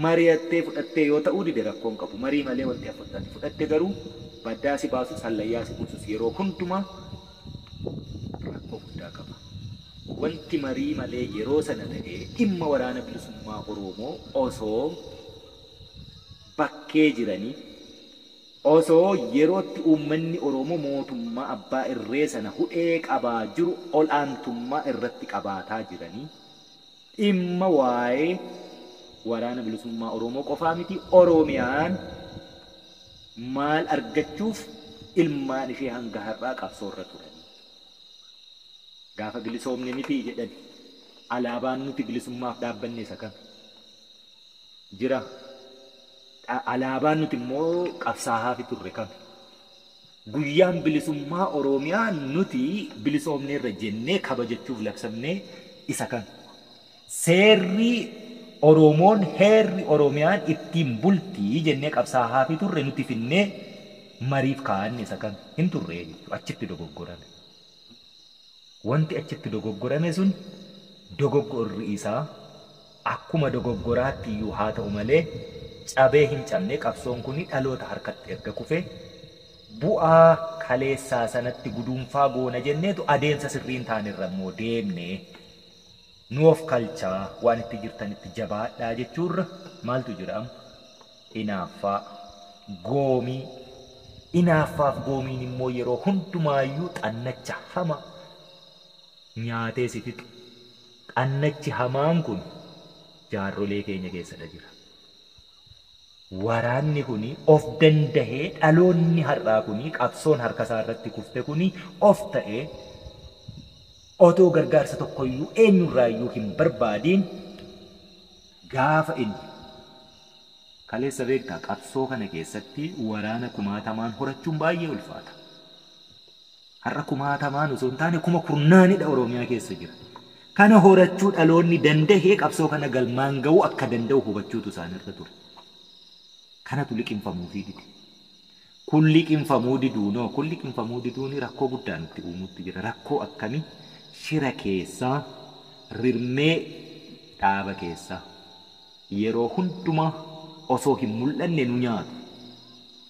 S2: mari'attee fudhattee yoo ta'uu dide rakkoon qabu. Marii malee wanti fudhatte garuu baddaa si baasus hallayyaa si buusus yeroo hundumaa rakkoo guddaa qaba. Wanti marii malee yeroo sana ta'ee dhimma waraana bilisummaa Oromoo osoo bakkee jiranii osoo yerootti uummanni Oromoo mootummaa abbaa irree sana hudhee qabaa jiru ol'aantummaa irratti qabaataa jiranii dhimma waa'ee waraana bilisummaa Oromoo qofaa miti Oromiyaan maal argachuuf ilmaan ishee hanga har'aa qabsoorra turanii. Gaafa bilisoomne miti jedhani alaabaan nuti bilisummaaf dhaabbanne isa kam jira. Alaabaan nuti immoo qabsaa'aa fi turre kam. Guyyaan bilisummaa Oromiyaa nuti bilisoomneerra jennee kabajachuuf labsamnee isa kam. Seerri Oromoon heerri Oromiyaan ittiin bultii jennee qabsaa'aa fi turre nuti finnee mariif kaa'anne isa kam hin turre jechuudha. Achitti dogoggorame. Wanti achitti dogoggorame sun dogoggorri isaa akkuma dogoggoraatti iyyuu haa ta'u malee cabee hin cabne qabsoon kun dhaloota harkatti erga kufee bu'aa kaleessaa sanatti guduunfaa goona jenneetu adeemsa sirriin taanirra immoo deemne nu of kalchaa waan itti jirtanitti jabaadhaa jechuurra maaltu jira amma? Inaaffaa, goomii. Inaaffaaf goomiin immoo yeroo hundumaayyuu xannacha hama nyaatee si fixu. Xannachi hamaan kun jaarrolee keenya keessadha jira. Waraanni kuni of dandahee dhaloonni har'aa kuni qabsoon harka isaa irratti kufte kuni of ta'ee Otoo gargaarsa tokkoyyuu eenyurraayyuu hin barbaadiin gaafa inni kaleessa beektaa qabsoo kana keessatti waraana kumaatamaan horachuun baay'ee ulfaata. Har'a kumaatamaan osoo hin taane kuma kurnaanidha Oromiyaa keessa jira. Kana horachuu dhaloonni dandahee qabsoo kana galmaan ga'uu akka danda'u hubachuutu isaanirra ture. Kanatu liqinfamuufii dide. Kun liqinfamuu diduunoo kun liqinfamuu diduun rakkoo guddaa nutti uumuutti jira. Rakkoo akkamii shira keessaa rirmee dhaaba keessaa yeroo hundumaa osoo hin mul'anne nu nyaatu.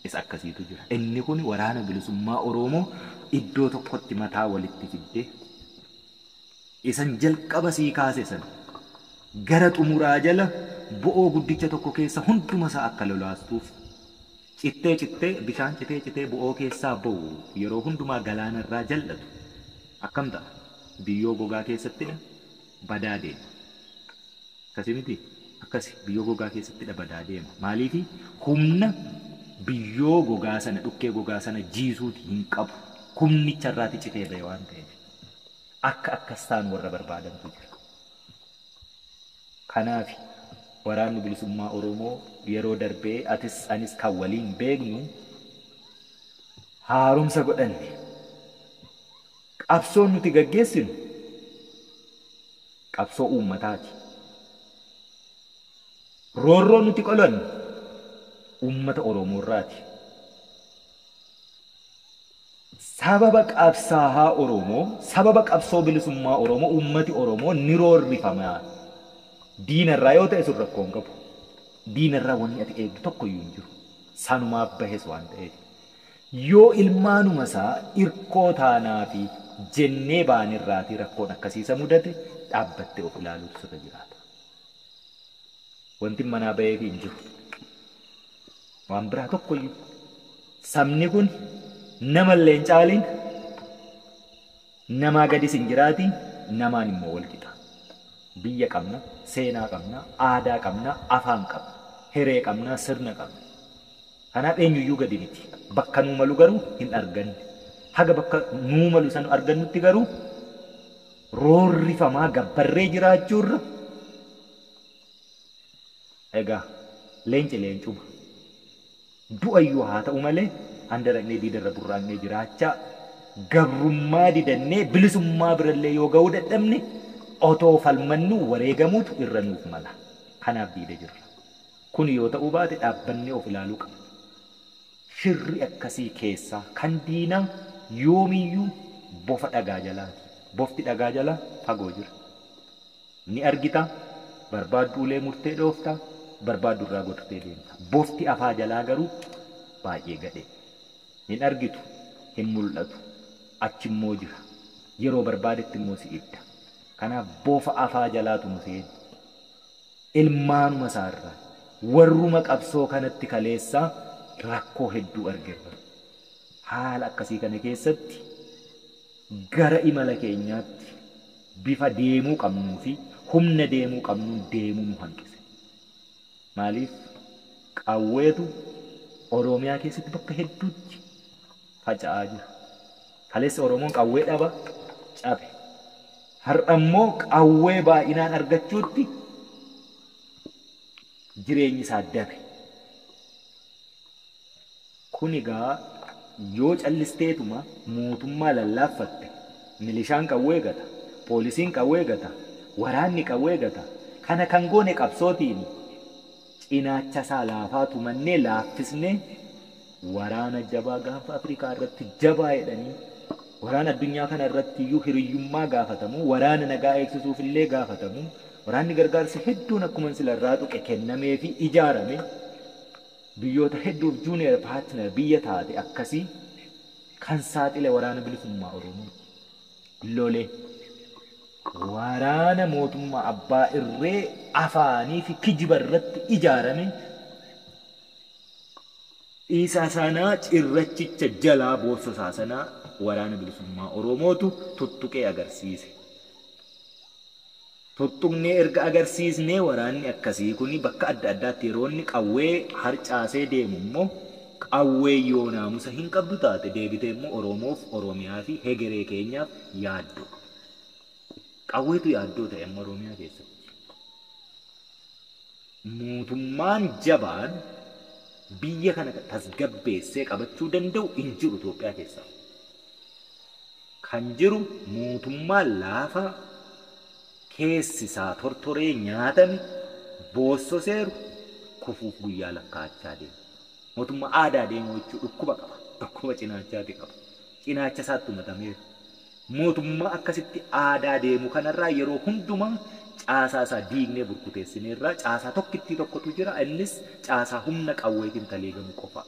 S2: Isa akkasiitu jira. Inni kun waraana bilisummaa Oromoo iddoo tokkotti mataa walitti fiddee isan jalqaba sii kaase sana gara xumuraa jala bo'oo guddicha tokko keessa hunduma isaa akka lolaastuuf cittee cittee bishaan citee citee bo'oo keessaa ba'u yeroo hundumaa galaanarraa jal'atu akkam ta'a? Biyyoo gogaa keessattidha badaa deema. Akkasii miti? Akkasi biyyoo gogaa keessattidha badaa deema. Maaliifi humna biyyoo gogaa sana dhukkee gogaa sana jiisuuti hin qabu. Humnicharraati citee ba'e waan ta'eef. Akka akkas ta'an warra barbaadantu jira. Kanaaf waraanni bilisummaa Oromoo yeroo darbee atis anis kan waliin beeknu haaromsa godhanne. Qabsoon nuti gaggeessinu qabsoo uummataati. Roorroon nuti qolannu uummata Oromoorraati. Sababa qabsaa'aa Oromoo, sababa qabsoo bilisummaa Oromoo, uummati Oromoo ni roorrifama. Diinarraa yoo ta'e sun rakkoo hin qabu. Diinarraa wanni ati eegdu tokkoyyuu hin jiru. Sanumaaf bahes waan ta'eef. Yoo ilmaanuma isaa irkoo taanaa fi jennee baanirraatii rakkoon akkasiisa mudate dhaabbattee of ilaaluutu sirra jiraata. Wanti manaa baheef hin jiru. Waan biraa tokkoyyuu. Sabni kun namallee hin caaliin namaa gadis hin jiraatiin namaan immoo wal qixa. Biyya qabna, seenaa qabna, aadaa qabna, afaan qabna, hiree qabna, sirna qabna. Kanaaf eenyuyyuu gadi miti. Bakka nuu malu garuu hin arganne. Haga bakka nuu malu san argannutti garuu roorrifamaa gabbarree jiraachuurra egaa leenci leencuma. Du'ayyuu haa ta'u malee handa dhaqnee diidarra burraaqnee jiraachaa gabrummaa didannee bilisummaa birallee yoo ga'uu dadhabne otoo falmannu wareegamuutu irra nuuf mala. Kanaaf diida jirra. Kun yoo ta'uu baate dhaabbannee of ilaaluu qabna. Shirri akkasii keessaa kan diinaa yoomiyyuu bofa dhagaa jalaati. Bofti dhagaa jalaa fagoo jira. Ni argita, barbaaddu ulee murtee dhoofta, barbaaddu irraa gortee deemta. Bofti afaa jalaa garuu baay'ee gadhee. Hin argitu, hin mul'atu, achi immoo jira. Yeroo barbaadetti immoo si idda. Kanaaf bofa afaa jalaatu nu seena. Ilmaanuma isaarraa warruma qabsoo kanatti kaleessaa rakkoo hedduu argirra. Haala akkasii kana keessatti gara imala keenyaatti bifa deemuu qabnuu fi humna deemuu qabnuun deemuu nu hanqise. Maaliif qawweetu Oromiyaa keessatti bakka hedduutti faca'aa jira. Kaleessa Oromoon qawwee dhaba cabe. Har'a immoo qawwee baay'inaan argachuutti jireenyi isaa dabe. Kun egaa yoo callisteetuma mootummaa lallaaffatte milishaan qawwee gata, poolisiin qawwee gata, waraanni qawwee gata. Kana kan goone qabsootiin cinaacha isaa laafaa tumannee laaffisnee waraana jabaa gaanfa Afrikaa irratti jabaa jedhanii waraana addunyaa kana irratti iyyuu hiriyyummaa gaafatamu, waraana nagaa eegsisuuf illee gaafatamu, waraanni gargaarsi hedduun akkuma sila irraa tuqe kennamee fi ijaarame biyyoota hedduuf junior partner biyya taate akkasii kan saaxile waraana bilisummaa Oromoo lole waraana mootummaa abbaa irree afaanii fi kijiba irratti ijaarame dhiisaa sanaa cirrachicha jalaa boorsosaa sanaa waraana bilisummaa Oromootu tuttuqee agarsiise. Tuttuqnee erga agarsiisnee waraanni akkasii kun bakka adda addaatti yeroo inni qawwee harcaasee deemu immoo qawwee yoo naamusa hin qabdu taate deebitee immoo Oromoof Oromiyaa fi hegeree keenyaaf yaaddu. Qawweetu yaaddoo ta'e amma Oromiyaa keessatti. Mootummaan jabaan biyya kana tasgabbeessee qabachuu danda'u hin jiru Itoophiyaa keessaa. Kan jiru mootummaa laafaa keessi isaa tortoree nyaatame boossoseeru kufuuf guyyaa lakkaa'achaa deema. Mootummaa aadaa deemu jechuun dhukkuba qaba. Dhukkuba cinaachaati qaba. Cinaacha isaatti matameera. Mootummaa akkasitti aadaa deemu kanarraa yeroo hundumaa caasaa isaa diignee burkuteessineerraa caasaa tokkittii tokkotu jira. Innis caasaa humna qawweetiin taliigamu qofa.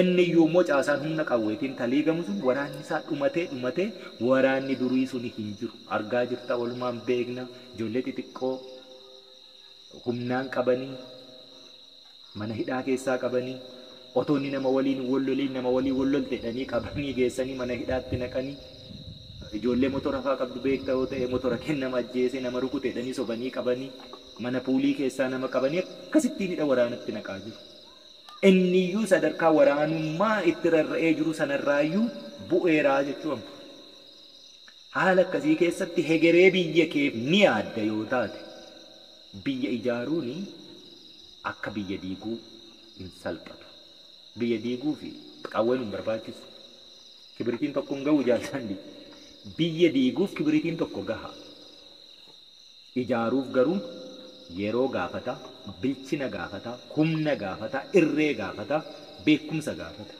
S2: Inni iyyuu immoo caasaan humna qawweetiin taliigamu sun waraanni isaa dhumatee dhumatee waraanni durii suni hin jiru. Argaa jirta, walumaan beekna. Ijoollee xixiqqoo humnaan qabanii mana hidhaa keessaa qabanii otoo inni nama waliin wal loliin nama waliin wal lolte jedhanii qabanii geessanii mana hidhaatti naqanii ijoollee motora fa'aa qabdu beekta yoo ta'e motora kennama ajjeesee nama rukute jedhanii sobanii qabanii mana puulii keessaa nama qabanii akkasittiin hidha waraanatti naqaa jiru. Inni iyyuu sadarkaa waraanummaa itti rarra'ee jiru sanarraayyuu bu'eeraa jechuudha. Haala akkasii keessatti hegeree biyya keef ni yaadda yoo taate biyya ijaaruun akka biyya diiguu hin salphatu. Biyya diiguu fi qawween hin barbaachisu. Kibiritiin tokko hin gahu jaalladhi. Biyya diiguuf kibiritiin tokko gaha. Ijaaruuf garuu yeroo gaafata, bilchina gaafata, humna gaafata, irree gaafata, beekumsa gaafata.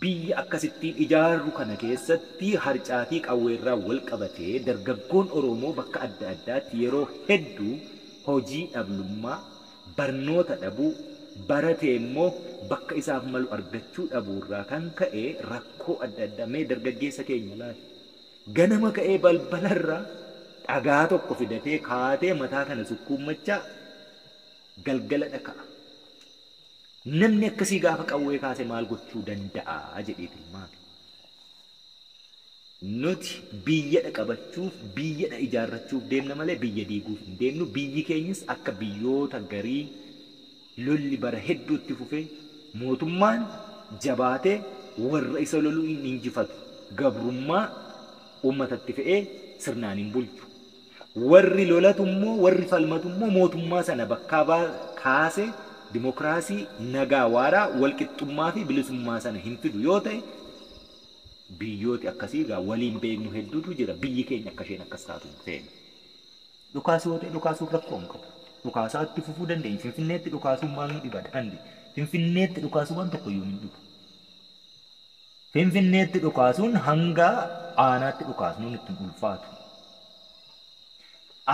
S2: Biyya akkasittiin ijaarru kana keessatti harcaatii qawweerraa wal qabatee dargaggoon Oromoo bakka adda addaatti yeroo hedduu hojii dhablummaa, barnoota dhabuu, baratee immoo bakka isaaf malu argachuu dhabuurraa kan ka'e rakkoo adda addaa mee dargaggeessa keenya laali. Ganama ka'ee balbalarraa dhagaa tokko fidatee kaatee mataa kana sukkuummachaa galgala dhaka'a. Namni akkasii gaafa qawwee kaase maal gochuu danda'a jedhee tilmaame. Nuti biyya qabachuuf, biyya ijaarrachuuf deemna malee biyya diiguuf hin deemnu. Biyyi keenyas akka biyyoota garii lolli bara hedduutti fufee mootummaan jabaatee warra isa loluu hin injifatu. Gabrummaa uummatatti fe'ee sirnaan hin bulchu. Warri lolatu immoo warri falmatu immoo mootummaa sana bakkaa kaasee dimokiraasii nagaa waaraa walqixxummaa fi bilisummaa sana hin fidu yoo ta'e biyyooti akkasii egaa waliin beeknu hedduutu jira. Biyyi keenya akka isheen akkas taatu hin feenu. Dhukaasuu yoo ta'e dhukaasuun rakkoo hin qabu. Dhukaasaa itti fufuu dandeenya. Finfinneetti dhukaasuun maal nu dhiba daandii? Finfinneetti dhukaasuun waan tokko iyyuu hin dhibu. Finfinneetti dhukaasuun hanga aanaatti dhukaasnuun ittiin ulfaatu.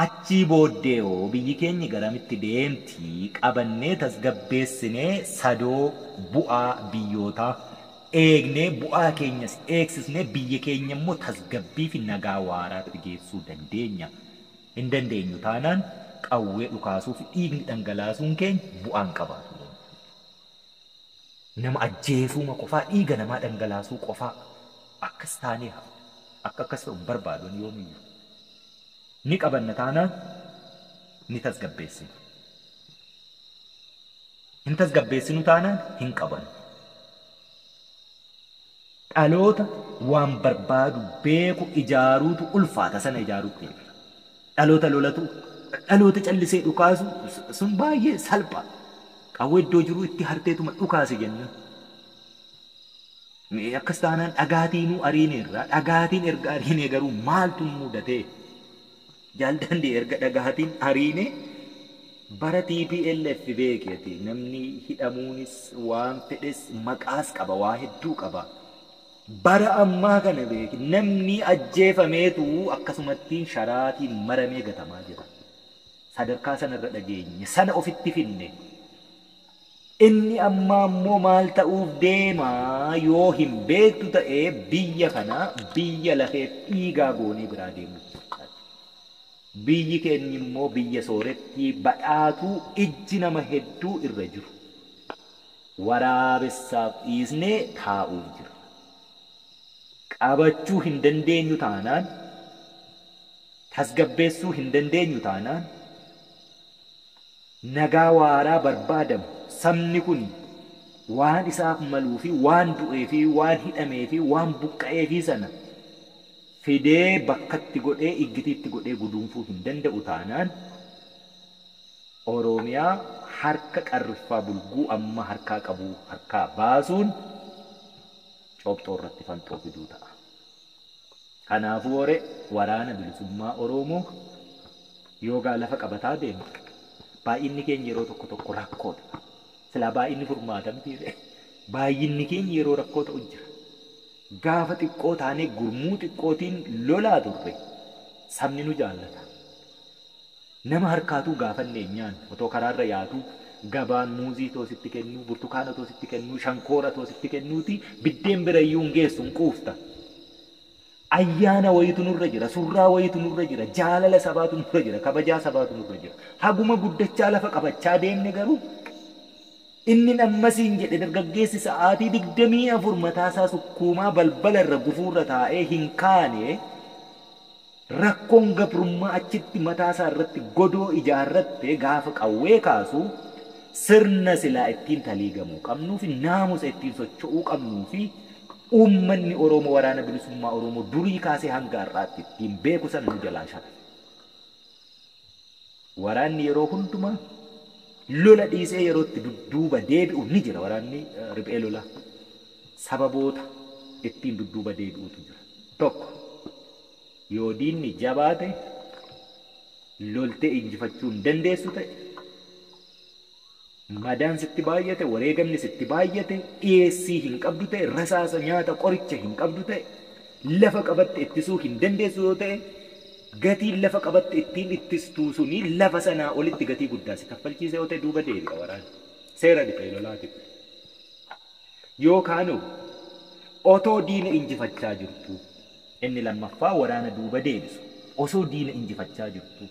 S2: Achii booddee hoo biyyi keenya garamitti deemti qabannee tasgabbeessinee sadoo bu'aa biyyootaa eegnee bu'aa keenyas eegsisnee biyya keenya immoo tasgabbii fi nagaa waaraatti geessuu dandeenya. Hin dandeenyu taanaan qawwee dhukaasuu fi dhiigni dhangalaasuun keenya bu'aan qabaatu. Nama ajjeesuuma qofaa dhiiga namaa dhangalaasuu qofaa akkas taanee hafa. Akka akkas ta'u hin barbaadu yoomiyyuu. Ni qabanna taanaan ni tasgabbeessina. Hin tasgabbeessinu taanaan hin qabannu. Dhaloota waan barbaadu beeku ijaaruutu ulfaata sana ijaaruutti. Dhaloota lolatu, dhaloota callisee dhukaasu sun baay'ee salpha. Qawwee iddoo jiru itti harteetuma dhukaase jenna. Akkas taanaan dhagaatiinuu ariineerra. Dhagaatiin erga ariinee garuu maaltu mudatee? Jaaldandii erga dhagaatiin ariine bara TPLF beekeeti. Namni hidhamuunis waan fedhes maqaas qaba, waa hedduu qaba. Bara ammaa kana beeki namni ajjeefameetu akkasumattiin sharaatiin maramee gatamaa jira. Sadarkaa sanarra dhageenye sana ofitti finne. Inni ammaa immoo maal ta'uuf deema yoo hin beektu ta'ee biyya kana biyya lafee dhiigaa goonee biraa deemu. Biyyi keenya immoo biyya soorettii badhaatuu ijji nama hedduu irra jiru. Waraabessaaf dhiisnee taa'uuf jira. Qabachuu hin dandeenyu taanaan, tasgabbeessuu hin dandeenyu taanaan, nagaa waaraa barbaadamu sabni kun waan isaaf maluu fi waan du'ee fi waan hidhamee fi waan buqqa'ee fi sana fidee bakkatti godhee iggitiitti godhee guduunfuu hin danda'u taanaan Oromiyaa harka qarriffaa bulguu amma harkaa qabu harkaa baasuun cobxoo irratti fanxoo fiduu ta'a. Kanaafuu hore waraana bilisummaa Oromoo yoogaa lafa qabataa deema. Baay'inni keenya yeroo tokko tokko rakkoodha. Silaa baay'inni furmaata mitiire. Baay'inni keenya yeroo rakkoo ta'u jira. Gaafa xiqqoo taanee gurmuu xiqqootiin lolaa turre sabni nu jaallata. Nama harkaatuu gaafanne hin nyaannu. Otoo karaarra yaatu gabaan muuzii too sitti kennuu, burtukaana too sitti kennuu, shankoora too sitti kennuuti biddeen bira iyyuu hin geessu hin quufta. Ayyaana wayitu nurra jira, surraa wayitu nurra jira, jaalala sabaatu nurra jira, kabajaa sabaatu nurra jira. Haguma guddachaa lafa qabachaa deemne garuu inni ammasiin jedhe dargaggeessi sa'aatii 24 mataasaa sukkuumaa balbala irra gufuurra taa'ee hin kaane rakkoon gabrummaa achitti mataasaa irratti godoo ijaarratte gaafa qawwee kaasu sirna silaa ittiin taliigamuu qabnuu fi naamusa ittiin socho'uu qabnuu fi uummanni Oromoo waraana bilisummaa Oromoo durii kaasee hanga har'aatti ittiin beeku sana nu jalaa sharafe. Waraanni yeroo hundumaa lola dhiisee yeroo itti dudduuba deebi'u ni jira. Waraanni riphee lolaa sababoota ittiin dudduuba deebi'utu jira. Tokko yoo diinni jabaate loltee injifachuu hin dandeessu ta'e, madaan sitti baay'ate, wareegamni sitti baay'ate, dhiyeessii hin qabdu ta'e, rasaasa nyaata qoricha hin qabdu ta'e, lafa qabatte ittisuu hin dandeessu yoo ta'e, gatiin lafa qabatte ittiin ittistuu suni lafa sanaa olitti gatii guddaa si kaffalchiisa yoo ta'e duuba deebi'a waraanni. Seera riphee lolaati. Yookaan otoo diina injifachaa jirtu, inni lammaffaa waraana duuba deebisu, osoo diina injifachaa jirtu,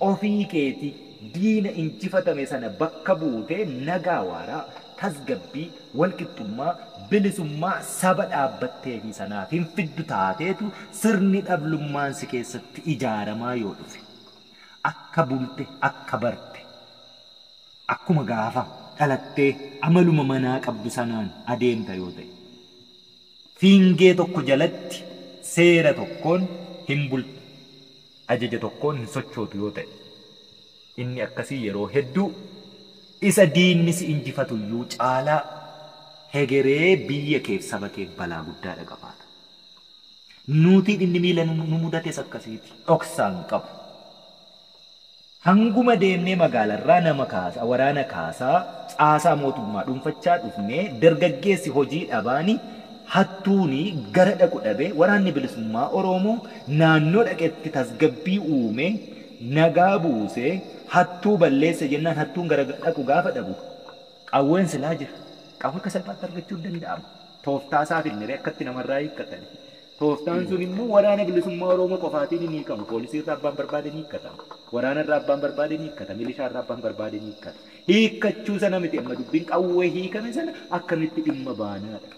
S2: ofii keeti diina injifatame sana bakka buutee nagaa waaraa, tasgabbii, walqixxummaa, bilisummaa saba dhaabbattee fi sanaaf hin fiddu taateetu sirni dhablummaan si keessatti ijaaramaa yoo dhufe akka bulte, akka barte, akkuma gaafa dhalattee amaluma manaa qabdu sanaan adeemta yoo ta'e, fiingee tokko jalatti seera tokkoon hin bultu, ajaja tokkoon hin sochootu yoo ta'e, inni akkasii yeroo hedduu isa diinni si injifatu iyyuu caalaa hegeree biyya keef saba keef balaa guddaadha qabaata. Nuutiin inni miila nu mudates akkasiiti. Dhoksaan qabu. Hanguma deemnee magaalarraa nama kaasaa, waraana kaasaa, caasaa mootummaa dhuunfachaa dhufnee dargaggeessi hojii dhabaani hattuuni gara dhaqu dhabee waraanni bilisummaa Oromoo naannoo dhaqetti tasgabbii uume nagaa buusee hattuu balleessa jennaan hattuun gara dhaqu gaafa dhabu qawween silaa jira. Qawwee akka salphaatti argachuu hin danda'amu. Tooftaa isaa finniree akkatti namarraa hiikkatan. Tooftaan sun immoo waraana bilisummaa Oromoo qofaatiin hin hiikamu. Poolisii irraa abbaan barbaade ni hiikkatama. Waraana irraa abbaan barbaade ni hiikkata. Milishaa irraa abbaan barbaade ni hiikkata. Hiikkachuu sana miti amma dubbiin qawwee hiikame sana akkamitti dhimma baanaadha.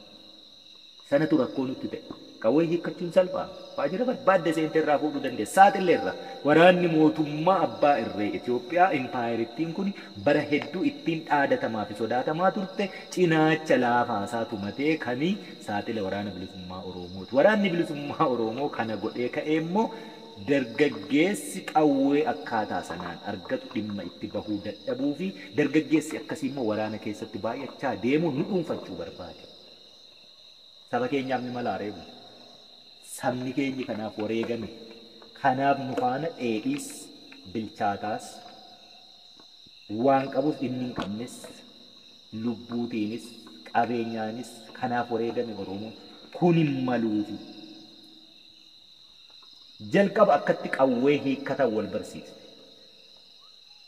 S2: Sanatu rakkoo nutti ta'e. Qawwee hiikkachuun salphaa. Waajjira barbaadde seentee irraa fuudhuu dandeessa. Saaxillee irraa. Waraanni mootummaa abbaa irree Itoophiyaa impaayerittiin kun bara hedduu ittiin dhaadatamaa fi sodaatamaa turte cinaacha laafaasaa tumatee kanii saaxila waraana bilisummaa Oromooti. Waraanni bilisummaa Oromoo kana godhee ka'ee immoo dargaggeessi qawwee akkaataa sanaan argatu dhimma itti bahuu dadhabuu fi dargaggeessi akkasii immoo waraana keessatti baay'achaa deemuu nu dhuunfachuu barbaade. Saba keenyaaf ni mala areebu. Sabni keenya kanaaf wareegame. Kanaaf nu faana dheedhiis bilchaataas waan qabus inni hin qabnes lubbuutiinis qabeenyaanis kanaaf wareegame Oromoon kun hin maluufi. Jalqaba akkatti qawwee hiikkatan wal barsiise.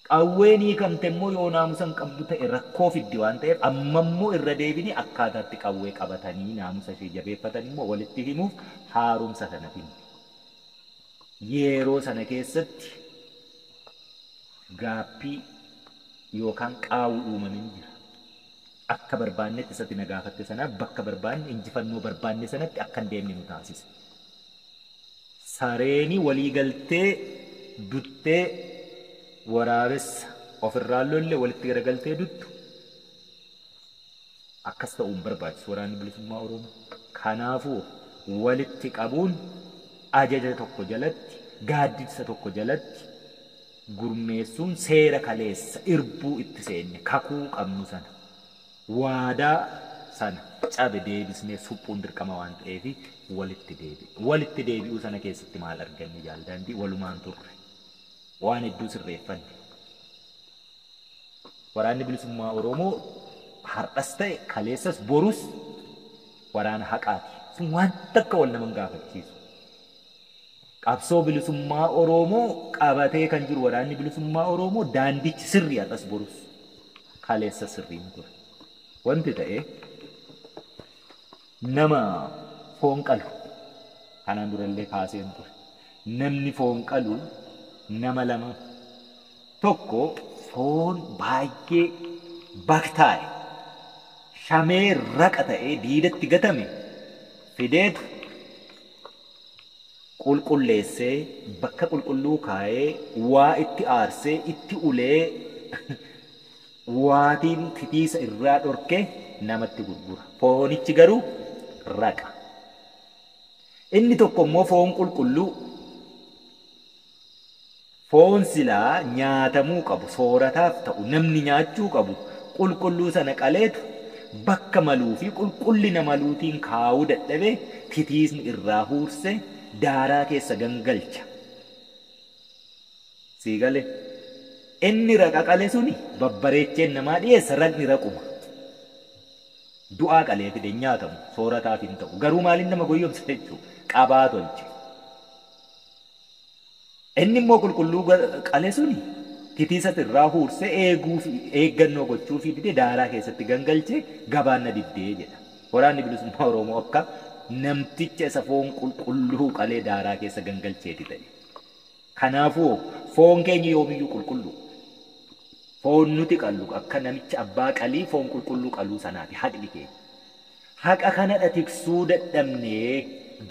S2: Qawween hiikamte immoo yoo naamusa hin qabdu ta'e rakkoo fiddi waan ta'eef amma immoo irra deebinee akkaataatti qawwee qabatanii naamusa ishee jabeeffatan immoo walitti himuuf haaromsa sana finne. Yeroo sana keessatti gaappii yookaan qaawwi uumame ni jira. Akka barbaannetti isatti na gaafatte sanaaf bakka barbaanne injifannoo barbaanne sanatti akka hin deemne nu taasise. Sareeni walii galtee duttee waraabessa ofirraa lolle walitti garagaltee duttu akkas ta'uun barbaachisu waraanni bilisummaa Oromoo. Kanaafuu walitti qabuun ajaja tokko jalatti, gaaddisa tokko jalatti gurmeessuun seera kaleessa irbuu itti seenne kakuu qabnu sana waadaa sana cabe deebisnee suphuun dirqama waan ta'eef walitti deebi'e. Walitti deebi'uu sana keessatti maal arganne jaaldaandii walumaan turre waan hedduu sirreeffanne. Waraanni bilisummaa Oromoo har'as ta'e kaleessas borus waraana haqaati. Sun waan takka wal nama hin gaafachiisu. Qabsoo bilisummaa Oromoo qabatee kan jiru waraanni bilisummaa Oromoo daandichi sirrii har'as borus kaleessa sirriin ture. Wanti ta'e nama foon qalu kanaan durallee kaaseen ture. Namni foon qalu nama lama tokko foon baay'ee baktaa'e shamee raqa ta'ee diidatti gatame fideetu qulqulleessee bakka qulqulluu kaa'ee waa itti aarsee itti ulee waatiin titiisa irraa dhorkee namatti gurgura. Foonichi garuu raqa. Inni tokko immoo foon qulqulluu foon silaa nyaatamuu qabu soorataaf ta'u namni nyaachuu qabu qulqulluu sana qaleetu bakka maluu fi qulqullina maluutiin kaa'uu dadhabee titiisni irraa huurse daaraa keessa gangalcha. Sii galee inni raqa qale suni babbareecheen namaa dhiyeessa raqni raquma. Du'aa qalee fide nyaatamu soorataaf hin ta'u garuu maaliin nama goyyomsa jechuudha qabaa tolche. Inni immoo qulqulluu qale suni titiisa irraa huursee eeguu fi eeggannoo gochuu fi dide daaraa keessatti gangalchee gabaan na diddee jedha. Waraanni bilisummaa Oromoo akka namticha isa foon qulqulluu qalee daaraa keessa gangalcheeti ta'e. Kanaafuu foon keenya yoomiyyuu qulqulluu. Foon nuti qallu akka namicha abbaa qalii foon qulqulluu qaluu sanaati haqni keenya. Haqa kanadha tiksuu dadhabnee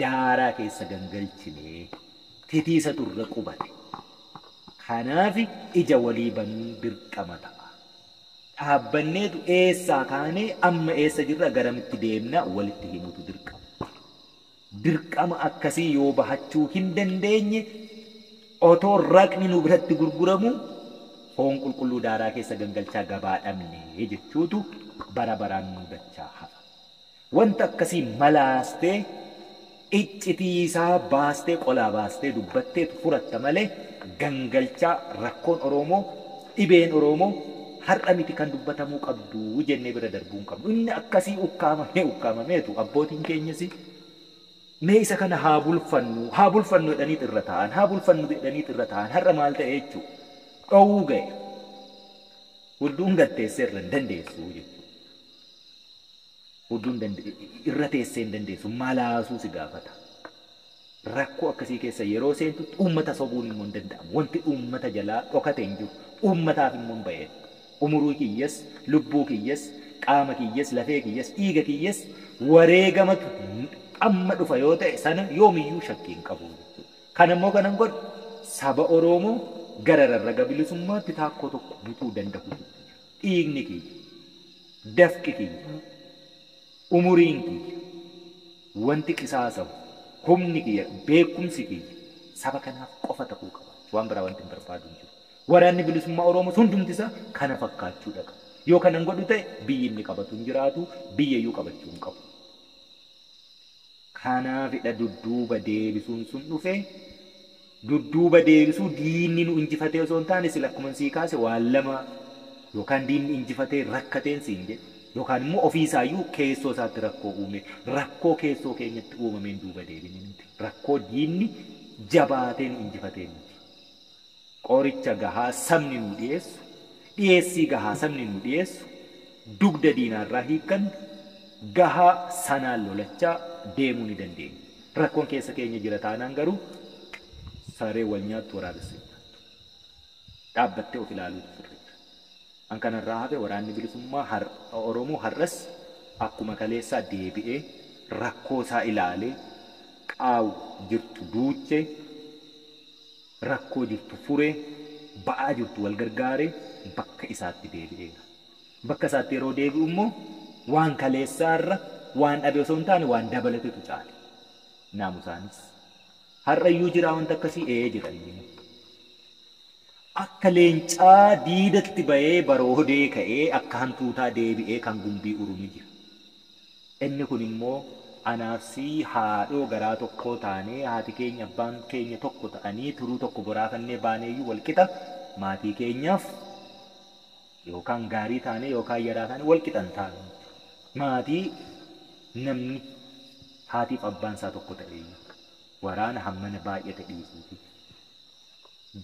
S2: daaraa keessa gangalchinee titiisa turre qubate. Kanaaf ija walii banuun dirqama ta'a. Dhaabbanneetu eessaa kaanee amma eessa jirra garamitti deemna walitti himutu dirqama. Dirqama akkasii yoo bahachuu hin dandeenye otoo raqni nu biratti gurguramu foon qulqulluu daaraa keessa gangalchaa gabaa dhabne jechuutu bara baraan mudachaa hafa. Wanta akkasii malaastee iccitiisaa baastee qolaa baastee dubbatteetu furatta malee gangalchaa rakkoon Oromoo dhibeen Oromoo har'a miti kan dubbatamuu qabdu jennee bira darbuu hin qabnu. Inni akkasii ukkaamamee ukkaamameetu abbootiin keenyas mee isa kana haa bulfannu jedhanii irra taa'an haa bulfannu jedhanii irra taa'an har'a maal ta'e jechuudha. Dhowwuu ga'e. Hudduun gatteessee irra hin dandeessu jechuudha. Hudduun irra teessee hin dandeessu malaasuu si gaafata. Rakkoo akkasii keessa yeroo seentutti uummata sobuun immoo hin danda'amu. Wanti uummata jalaa dhokate hin jiru. Uummataaf immoo hin ba'een. Umuruu kiyyas, lubbuu kiyyas, qaama kiyyas, lafee kiyyas, dhiiga kiyyas wareegamatu amma dhufa yoo ta'e sana yoomiyyuu shakkii hin qabu jechuudha. Kan immoo kanan godhu saba Oromoo gara rarraga bilisummaatti taakkoo tokko butuu danda'u. Dhiigni kiyya, dafqi kiyya, umuriin kiyya, wanti qisaasamu, humni kiyya, beekumsi kiyya saba kanaaf qofa ta'uu qaba. Waan biraa wanti hin barbaadu hin jiru. Waraanni bilisummaa Oromoo hundumti isaa kana fakkaachuu dhaqa. Yoo kanan godhu ta'e biyyi inni qabatu hin jiraatu, biyya iyyuu qabachuu hin qabu. Kanaafidha dudduuba deebisuun sun dhufe. Dudduuba deebisuu diinni nu injifatee osoo hin taane sila akkuma sii kaase waan lama yookaan diinni injifatee rakkateen siin jedhe yookaan immoo ofiisaayyuu keessoo isaatti rakkoo uume rakkoo keessoo keenyatti uumameen duuba deebine nuti rakkoo diinni jabaatee nu injifatee nuti. Qoricha gahaa sabni nu dhiyeessu dhiyeessii gahaa sabni nu dhiyeessu dugda diinaarraa hiikkannu gahaa sanaan lolachaa deemuu ni dandeenya. Rakkoon keessa keenya jira taanaan garuu saree wal nyaattu waraabessa hin nyaattu. Dhaabbattee of ilaaluutu sirriidha. An kanarraa hafe waraanni bilisummaa Oromoo har'as akkuma kaleessaa deebi'ee rakkoo isaa ilaalee qaawu jirtu duuchee rakkoo jirtu furee ba'aa jirtu wal gargaaree bakka isaatti deebi'eera. Bakka isaatti yeroo deebi'u immoo waan kaleessaarra waan dhabe osoo hin taane waan dabalatetu caale. Naamusaanis, Har'ayyuu jira wanta akkasii ee jira. Akka leencaa diidatti ba'ee baroodee ka'ee akka hantuutaa deebi'ee kan gumbii uru ni jira. Inni kun immoo anaafsii haadhoo garaa tokkoo taanee haati keenya abbaan keenya tokko ta'anii turuu tokko boraafannee baaneeyyuu walqixa maatii keenyaaf yookaan gaarii taanee yookaan yaraa taanee walqixa hin taanu. Maatii namni haatiif abbaan isaa tokko ta'eeyyuu waraana hammana baay'ate dhiisuuti.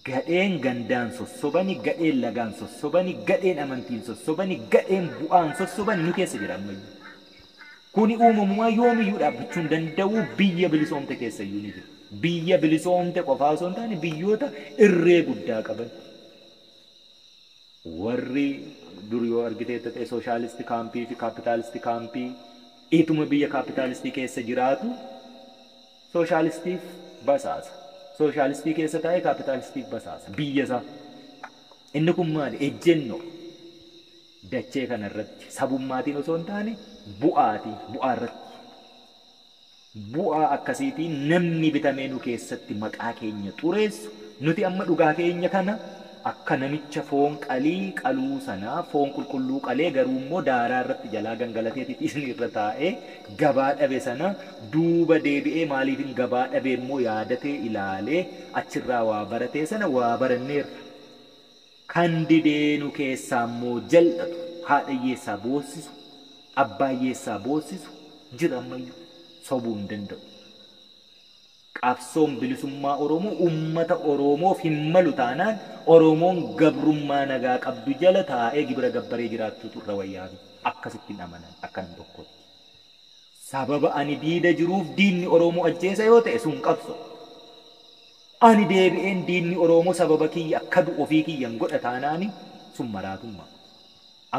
S2: Gadheen gandaan sossobani, gadheen lagaan sossobani, gadheen amantiin sossobani, gadheen bu'aan sossobani nu keessa jira ammayyuu. Kuni uumamumaa yoomiyyuu dhaabbachuu hin danda'u biyya bilisoomte keessa iyyuu ni jira. Biyya bilisoomte qofaa osoo hin taane biyyoota irree guddaa qaban. Warri dur yoo argiteetta ta'e sooshaalistii kaampii fi kaapitaalistii kaampii ituma biyya kaapitaalistii keessa jiraatu sooshaalistiif basaasa. Sooshaalistii keessa taa'ee kaapitaalistiif basaasa biyya isaa. Inni kun maali? Ejjennoo dachee kanarratti sabummaatiin osoo hin taane bu'aatiin bu'aa irratti. Bu'aa akkasiitiin namni bitamee nu keessatti maqaa keenya xureessu nuti amma dhugaa keenya kana akka namicha foon qalii qaluu sanaa foon qulqulluu qalee garuu immoo daaraa irratti jalaa gangalateetii isin irra taa'ee gabaa dhabe sana duuba deebi'ee maaliifin gabaa dhabe immoo yaadatee ilaalee achirraa waa baratee sana waa baranneerra. Kan didee nu keessaa immoo jal'atu haadha hiyyeessaa boossisu abbaa hiyyeessaa boossisu jira ammayyuu sobuu hin danda'u. Qabsoon bilisummaa Oromoo uummata Oromoof hin malu taanaan Oromoon gabrummaa nagaa qabdu jala taa'ee gibira gabbaree jiraachuutu irra wayyaafi akkasitti hin amanan akka nam tokkotti. Sababa ani diida jiruuf diinni Oromoo ajjeesa yoo ta'e sun qabso. Ani deebi'een diinni Oromoo sababa kiyya akka du'u ofii kiyyan godha taanaani sun maraatummaa.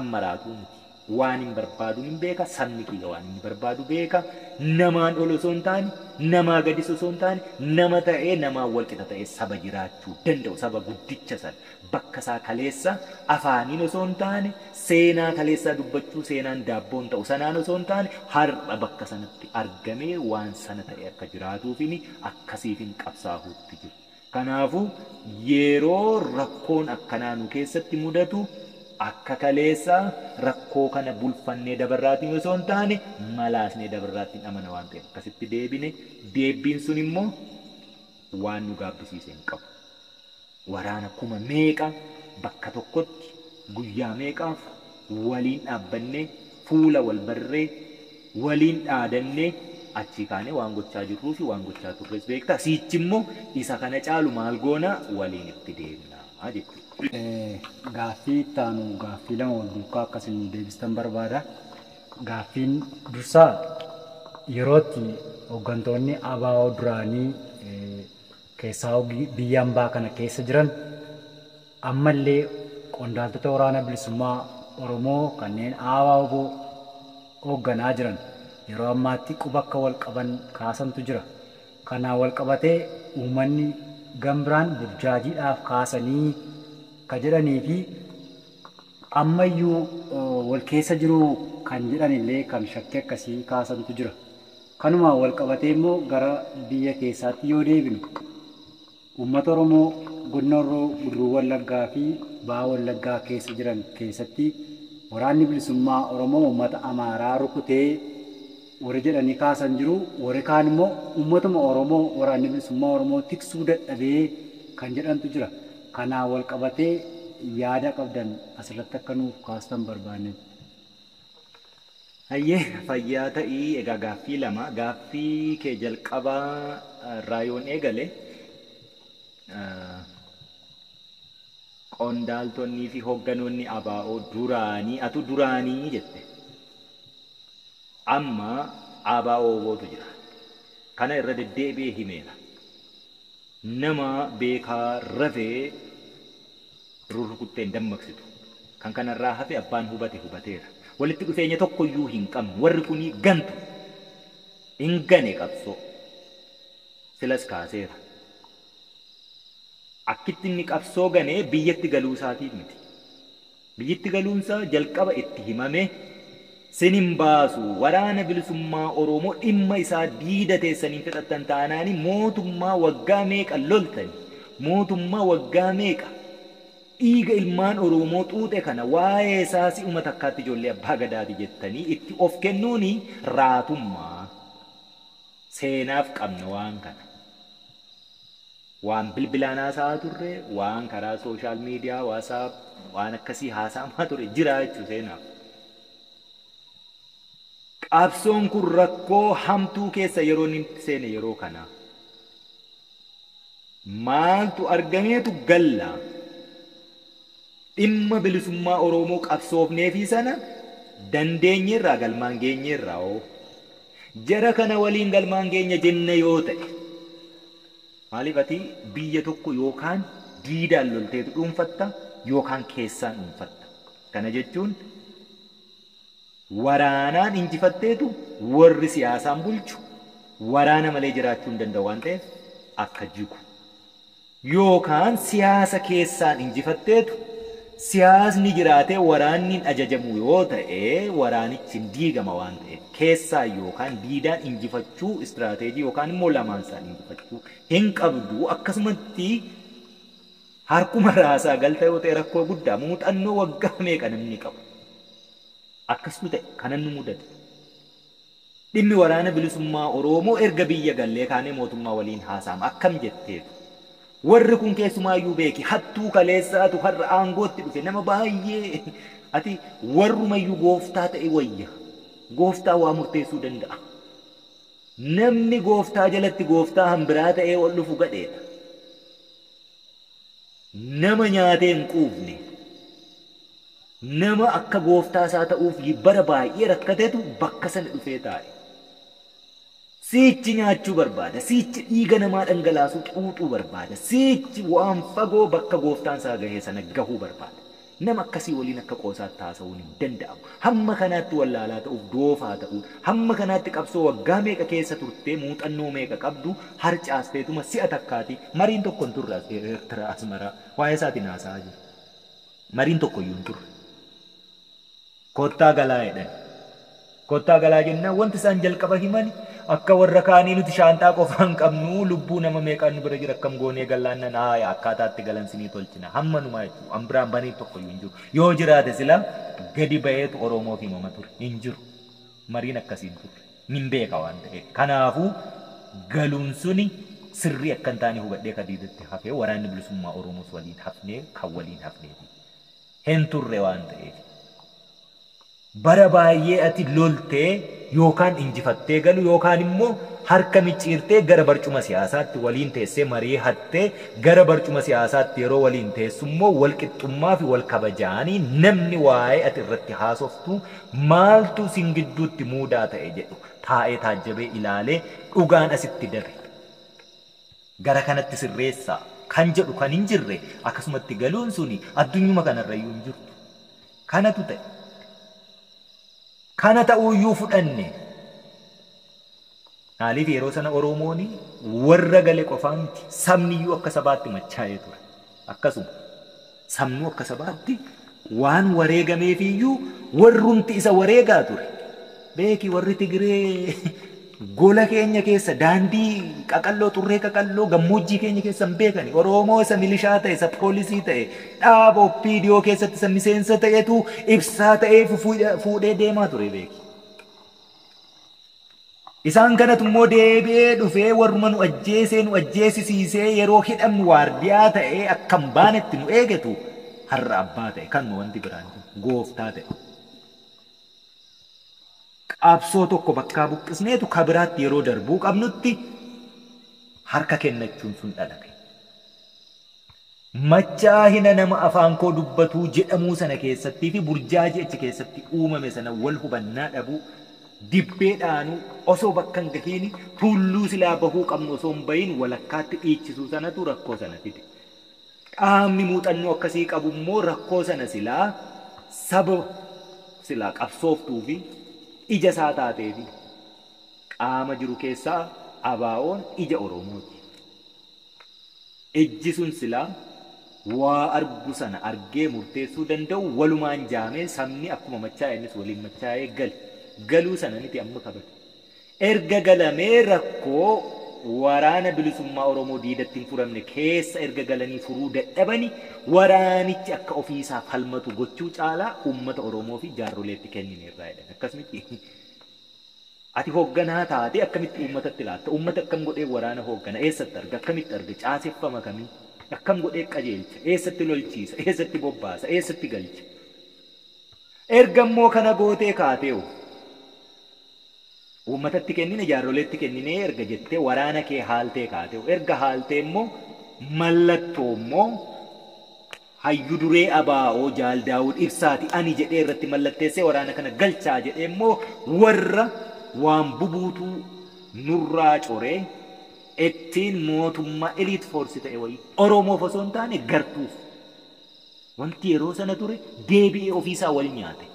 S2: An maraatuu miti. Waan hin barbaadu hin beeka, sabni kiyya waan inni barbaadu beeka. Namaan ol osoo hin taane, namaa gadis osoo hin taane, nama ta'ee namaan walqixa ta'ee saba jiraachuu danda'u, saba guddicha sana bakka isaa kaleessa afaaniin osoo hin taane, seenaa kaleessaa dubbachuu seenaan daabboon ta'u sanaan osoo hin taane, har'a bakka sanatti argamee waan sana ta'e akka jiraatuufini akkasiifin qabsaa'uutti jiru. Kanaafuu yeroo rakkoon akkanaa nu keessatti mudatu akka kaleessaa rakkoo kana bulfannee dabarraatiin osoo hin taane malaasnee dabarraatiin amana waan ta'eef akkasitti deebine deebbiin sun immoo waan nu gaabbisiise hin qabu. Waraana kuma meeqa bakka tokkotti guyyaa meeqaaf waliin dhaabbannee fuula wal barree waliin dhaadannee achii kaanee waan gochaa jirruu fi waan gochaa turres beektaa. Siichi immoo isa kana caalu maal goona waliin itti deemnaa jechuudha.
S1: Gaaffii itti aanu gaaffii lama wal duukaa akkasiin deebistan barbaada. Gaaffiin dursaa yerootti hooggantoonni ABO duraanii keessaa biyya hambaa kana keessa jiran ammallee qondaaltota waraana bilisummaa Oromoo kanneen ABO hoogganaa jiran yeroo ammaatti quba akka wal qaban kaasantu jira. Kanaan wal qabatee uummanni gambiraan burjaajiidhaaf kaasanii ka jedhanii fi ammayyuu wal keessa jiru kan jedhanillee kan shakkii akkasii kaasantu jira. Kanuma wal qabatee immoo gara biyya keessaatti yoo deebinu uummata Oromoo godina Horroo Guduruu Wallaggaa fi Baha Wallaggaa keessa jiran keessatti waraanni bilisummaa Oromoo uummata Amaaraa rukutee warri jedhanii kaasan jiru. Warri kaan immoo uummatuma Oromoo waraanni bilisummaa Oromoo tiksuu dadhabee kan jedhantu jira. Kanaan wal qabatee yaada qabdan asirratti akka nuuf kaastan barbaanne.
S2: Hayyee fayyaa ta'ii egaa gaaffii lama gaaffii kee jalqabaa irraa yoon eegale qondaaltonnii fi hoogganoonni ABO duraanii atu duraanii jette. Amma ABO bootu jira. Kana irra deddeebi'ee himeera. Nama beekaa rafee rurrukutteen dammaqsitu. Kan kanarraa hafe abbaan hubate hubateera. Walitti dhufeenya tokkoyyuu hin qabnu. Warri kunii gantu. Hin gane qabsoo. Silas kaaseera. Akkitti inni qabsoo ganee biyyatti galuu isaatiif miti. Biyyatti galuunsaa jalqaba itti himame Sinin baasu waraana bilisummaa Oromoo dhimma isaa diida teessaniin fixattan taanaani mootummaa waggaa meeqa loltani, mootummaa waggaa meeqa dhiiga ilmaan Oromoo xuuxe kana waa'ee isaa si'uma takkaatti ijoollee abbaa gadaati jettanii itti of kennuuni raatummaa seenaaf qabna waan kana. Waan bilbilaan haasa'aa turre, waan karaa social media, WhatsApp, waan akkasii haasa'amaa ture jira jechuu seenaaf. Qabsoon kun rakkoo hamtuu keessa yeroo inni seene yeroo kana. Maaltu argameetu galla? Dhimma bilisummaa Oromoo qabsoofneefii sana dandeenyeerraa galmaan geenyeerraa hoo? Jara kana waliin galmaan geenya jenne yoo ta'e. Maaliif ati biyya tokko yookaan diidaan lolteetu dhuunfatta yookaan keessaan dhuunfatta. Kana jechuun waraanaan injifatteetu warri siyaasaan bulchu waraana malee jiraachuu hin danda'u waan ta'eef akka jigu. Yookaan siyaasa keessaan injifatteetu siyaasni jiraatee waraanni ajajamu yoo ta'e waraanichi hin diigama waan ta'eef keessaa yookaan diidaan injifachuu istiraateejii yookaan immoo lamaan isaan injifachuu hin qabdu. Akkasumatti harkuma raasaa galta yoo ta'e rakkoo guddaa muuxannoo waggaa meeqa namni qabu. Akkasuma ta'e kanan nu mudate. Dhimmi waraana bilisummaa Oromoo erga biyya gallee kaanee mootummaa waliin haasa'ama akkam jetteetu. Warri kun keessumaayyuu beeki hattuu kaleessaatu har'a aangootti dhufe nama baay'ee ati warrumayyuu gooftaa ta'e wayya. Gooftaa waa murteessuu danda'a. Namni gooftaa jalatti gooftaa hambiraa ta'ee ol dhufu gadheedha. Nama nyaatee hin quufne. Nama akka gooftaa isaa ta'uuf bara baay'ee rakkateetu bakka sana dhufee taa'e. Siichi nyaachuu barbaada. Siichi dhiiga namaa dhangalaasuu xuuxuu barbaada. Siichi waan fagoo bakka gooftaan isaa gahee sana gahuu barbaada. Nama akkasii waliin akka qoosaatti haasa'uun hin danda'amu. Hamma kanaatti wallaalaa ta'uuf doofaa ta'uun, hamma kanaatti qabsoo waggaa meeqa keessa turtee muuxannoo meeqa qabdu harcaasteetuma si'a takkaati mariin tokko hin turre Eertiraa Asmaraa waa'ee isaatiin haasa'aa jiru. Mariin tokko iyyuu hin turre. Kottaa galaa jedhan. Kottaa galaa jennaan wanti isaan jalqaba himan akka warra kaanii nuti shaanxaa qofaan qabnu lubbuu nama meeqaan nu bira jira akkam goonee gallaannan haaya akkaataatti galansinii tolchina hamma numaa jechuudha. An biraan banii tokko iyyuu hin jiru. Yoo jiraate sila gadi ba'eetu Oromoof himama ture. Hin jiru. Mariin akkasii hin turre. Nin beeka waan ta'eef. Kanaafuu galuun suni sirrii akka hin taane hubadhee kadiidatti hafee waraanni bilisummaa Oromoos waliin hafnee kan waliin hafneeti. Hin turre waan ta'eef. Bara baay'ee ati loltee yookaan injifattee galu yookaan immoo harka micciirtee gara barcuma siyaasaatti waliin teessee marii hattee gara barcuma siyaasaatti yeroo waliin teessu immoo wal qixxummaa fi wal kabajaanii namni waa'ee ati irratti haasoftu maaltu sin gidduutti muudaa ta'e jedhu taa'ee taajjabee ilaalee dhugaan asitti dabe. Gara kanatti sirreessaa kan jedhu kan hin jirre akkasumatti galuun suni addunyuma kanarrayyuu hin jirtu. Kanatu ta'e. Kana ta'uyyuu fudhanne. Maaliif yeroo sana Oromoon warra gale qofaa miti sabniyyuu akka sabaatti machaa'ee ture. Akkasuma sabnuu akka sabaatti waan wareegameefiyyuu warrumti isa wareegaa ture. Beeki warri Tigree gola keenya keessa daandii qaqalloo xurree qaqalloo gammoojjii keenya keessa hin beekani. Oromoo isa milishaa ta'e isa poolisii ta'e dhaaba OPDO keessatti isa miseensa ta'etu ibsaa ta'ee fuudhee deemaa ture beeki. Isaan kanatu immoo deebi'ee dhufee warruma nu ajjeesee nu ajjeesisiisee yeroo hidhamnu waardiyaa ta'ee akka hin baanetti nu eegetu har'a abbaa ta'e kanuma wanti biraan gooftaa ta'e. Qabsoo tokko bakkaa buqqisneetu kabiraatti yeroo darbuu qabnutti harka kennachuun sun dhalate. Machaahina nama afaan koo dubbatuu jedhamuu sana keessattii fi burjaajii achi keessatti uumame sana wal hubannaa dhabuu dibbee dhaanuu osoo bakka hin gahiin tulluu silaa bahuu qabnu osoo hin bahin walakkaatti dhiichisuu sanatu rakkoo sana fide. Qaamni muuxannoo akkasii qabu immoo rakkoo sana silaa saba silaa qabsooftuu fi ija isaa taatee fi qaama jiru keessaa ABO'n ija Oromooti. Ijji sun silaa Waa argu sana argee murteessuu danda'u walumaan jaamee sabni akkuma machaa'e innis waliin machaa'ee gale. Galuu sana miti amma kabatu. Erga galamee rakkoo waraana bilisummaa Oromoo diidatti hin furamne keessa erga galanii furuu dadhabani waraanichi akka ofiisaa falmatu gochuu caalaa uummata Oromoo fi jaarroleetti kennine irraa jedhan. Akkasumitti ati hoogganaa taate akkamitti uummatatti laatta? Uummata akkam godhee waraana hooggana? Eessatti arga? Akkamitti arga? Caaseffama kamii? Akkam godhee qajeelcha? Eessatti lolchiisa? Eessatti bobbaasa? Eessatti galcha? Erga immoo kana gootee kaateewu uummatatti kennine jaarroleetti kennine erga jettee waraana kee haaltee kaateewu erga haaltee immoo mallattoo immoo hayyu duree abaa'oo Jaal Daawud Ibsaati ani jedhee irratti mallatteessee waraana kana galchaa jedhee immoo warra waan bubuutuu nurraa coree ittiin mootummaa eliit foorsi ta'e wayii Oromoof osoo hin taane gartuuf wanti yeroo sana ture deebi'ee ofiisaa wal nyaate.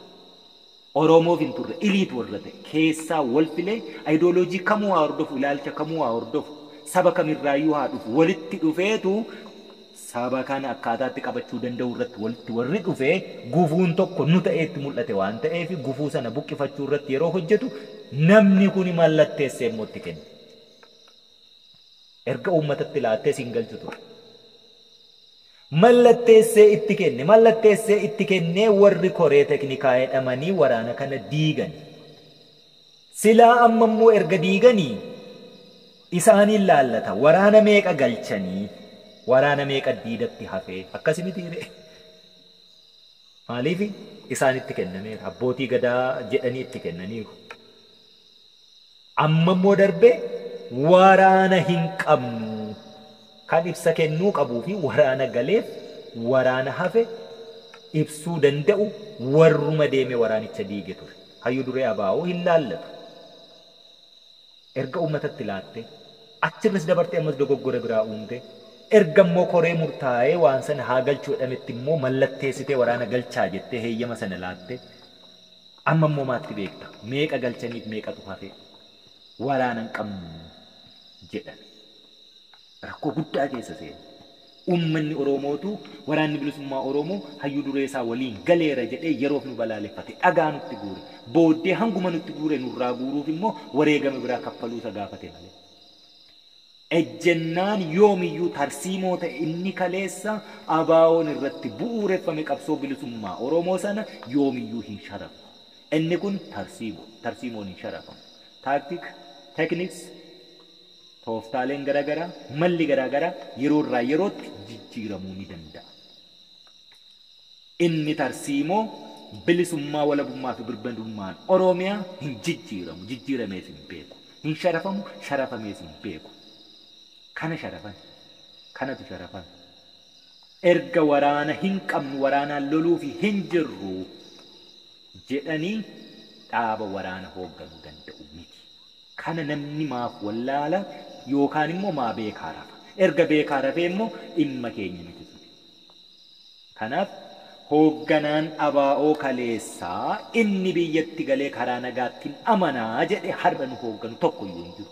S2: Oromoof hin turre eliit warra ta'e keessaa wal filee ayidooloojii kamuu haa hordofu ilaalcha kamuu haa hordofu saba kamirraayyuu haa dhufu walitti dhufeetu saba kana akkaataatti qabachuu danda'u irratti walitti warri dhufee gufuun tokko nu ta'eetti mul'ate waan ta'eef gufuu sana buqqifachuu irratti yeroo hojjetu namni kun mallatteessee immoo itti kenne. Erga uummatatti laattee siin galchu ture. Mallatteessee itti kenne, mallatteessee itti kennee warri koree teknikaa jedhamanii waraana kana diigan. Silaa amma immoo erga diiganii isaaniin laallata waraana meeqa galchanii waraana meeqa diidatti hafee akkasumatti ree. Maaliif isaanitti kennameera abbootii gadaa jedhanii itti kennaniiru. Amma immoo darbee waraana hin qabnu kan ibsa kennuu qabuu fi waraana galeef waraana hafe ibsuu danda'u warruma deeme waraanicha diige ture. Hayyuu duree abaa'oo hin laallatu. Erga uummatatti laatte achirras dabartee ammas dogoggora biraa uumte erga immoo koree murtaa'ee waan sana haa galchuu jedhametti immoo mallatteessitee waraana galchaa jettee heeyyama sana laatte amma immoo maatti beekta meeqa galchaniif meeqatu hafe waraana hin qabnu jedhame. Rakkoo guddaa keessa seene. Uummanni Oromootu waraanni bilisummaa Oromoo hayyuu duree isaa waliin galeera jedhee yeroof nu balaaleffate dhagaa nutti guure. Booddee hanguma nutti guure nurraa guuruuf immoo wareegama biraa kaffaluu isa gaafate malee. Ejjennaan yoomiyyuu tarsiimoo ta'e inni kaleessa abaa'oon irratti bu'uureffame qabsoo bilisummaa Oromoo sana yoomiyyuu hin sharafu. Inni kun tarsiimoo, tarsiimoon hin sharafamu. Taaktik, teekniks, tooftaaleen garaagaraa, malli garaagaraa yeroo irraa yerootti jijjiiramuu ni danda'a. Inni tarsiimoo bilisummaa walabummaa fi birmadummaan Oromiyaa hin jijjiiramu, jijjiiramees hin beeku. Hin sharafamu, sharafamees hin beeku. Kana sharafan, kanatu sharafan. Erga waraana hin qabnu waraanaan loluuf hin jirru jedhanii dhaaba waraana hoogganuu danda'u miti. Kana namni maaf wallaala yookaan immoo maa beekaa rafa. Erga beekaa rafee immoo dhimma keenya miti. Kanaaf hoogganaan abaa'oo kaleessaa inni biyyatti galee karaa nagaatti amanaa jedhe har'a nu hoogganu tokko iyyuu hin jiru.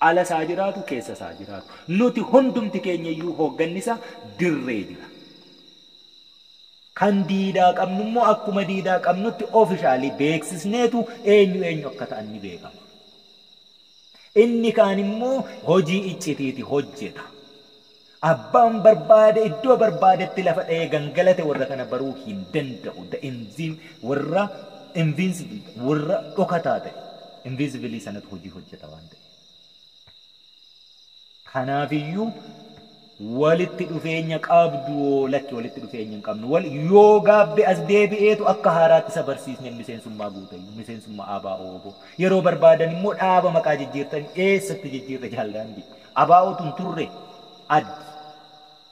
S2: Ala isaa jiraatu keessa isaa jiraatu. Nuti hundumti keenya iyyuu hoogganni isaa dirree jira. Kan diidaa qabnu immoo akkuma diidaa qabnutti oofishaalii beeksisneetu eenyu eenyu akka ta'an ni beekama. Inni kaan immoo hojii iccitiiti hojjeta. Abbaan barbaade iddoo barbaadetti lafa dha'ee gangalate warra kana baruu hin danda'u. The warra invincible warra dhokataa ta'e invisibilii sanatu hojii hojjeta waan ta'e. Kanaafiyyuu walitti dhufeenya qabdu lakki walitti dhufeenya hin qabnu. Wal yoo gaabbe as deebi'eetu akka haaraatti isa barsiisne miseensummaa guutayyuu miseensummaa ABO obbo. Yeroo barbaadan immoo dhaaba maqaa jijjiirtan eessatti jijjiirre jaaldaandii. ABO tun turre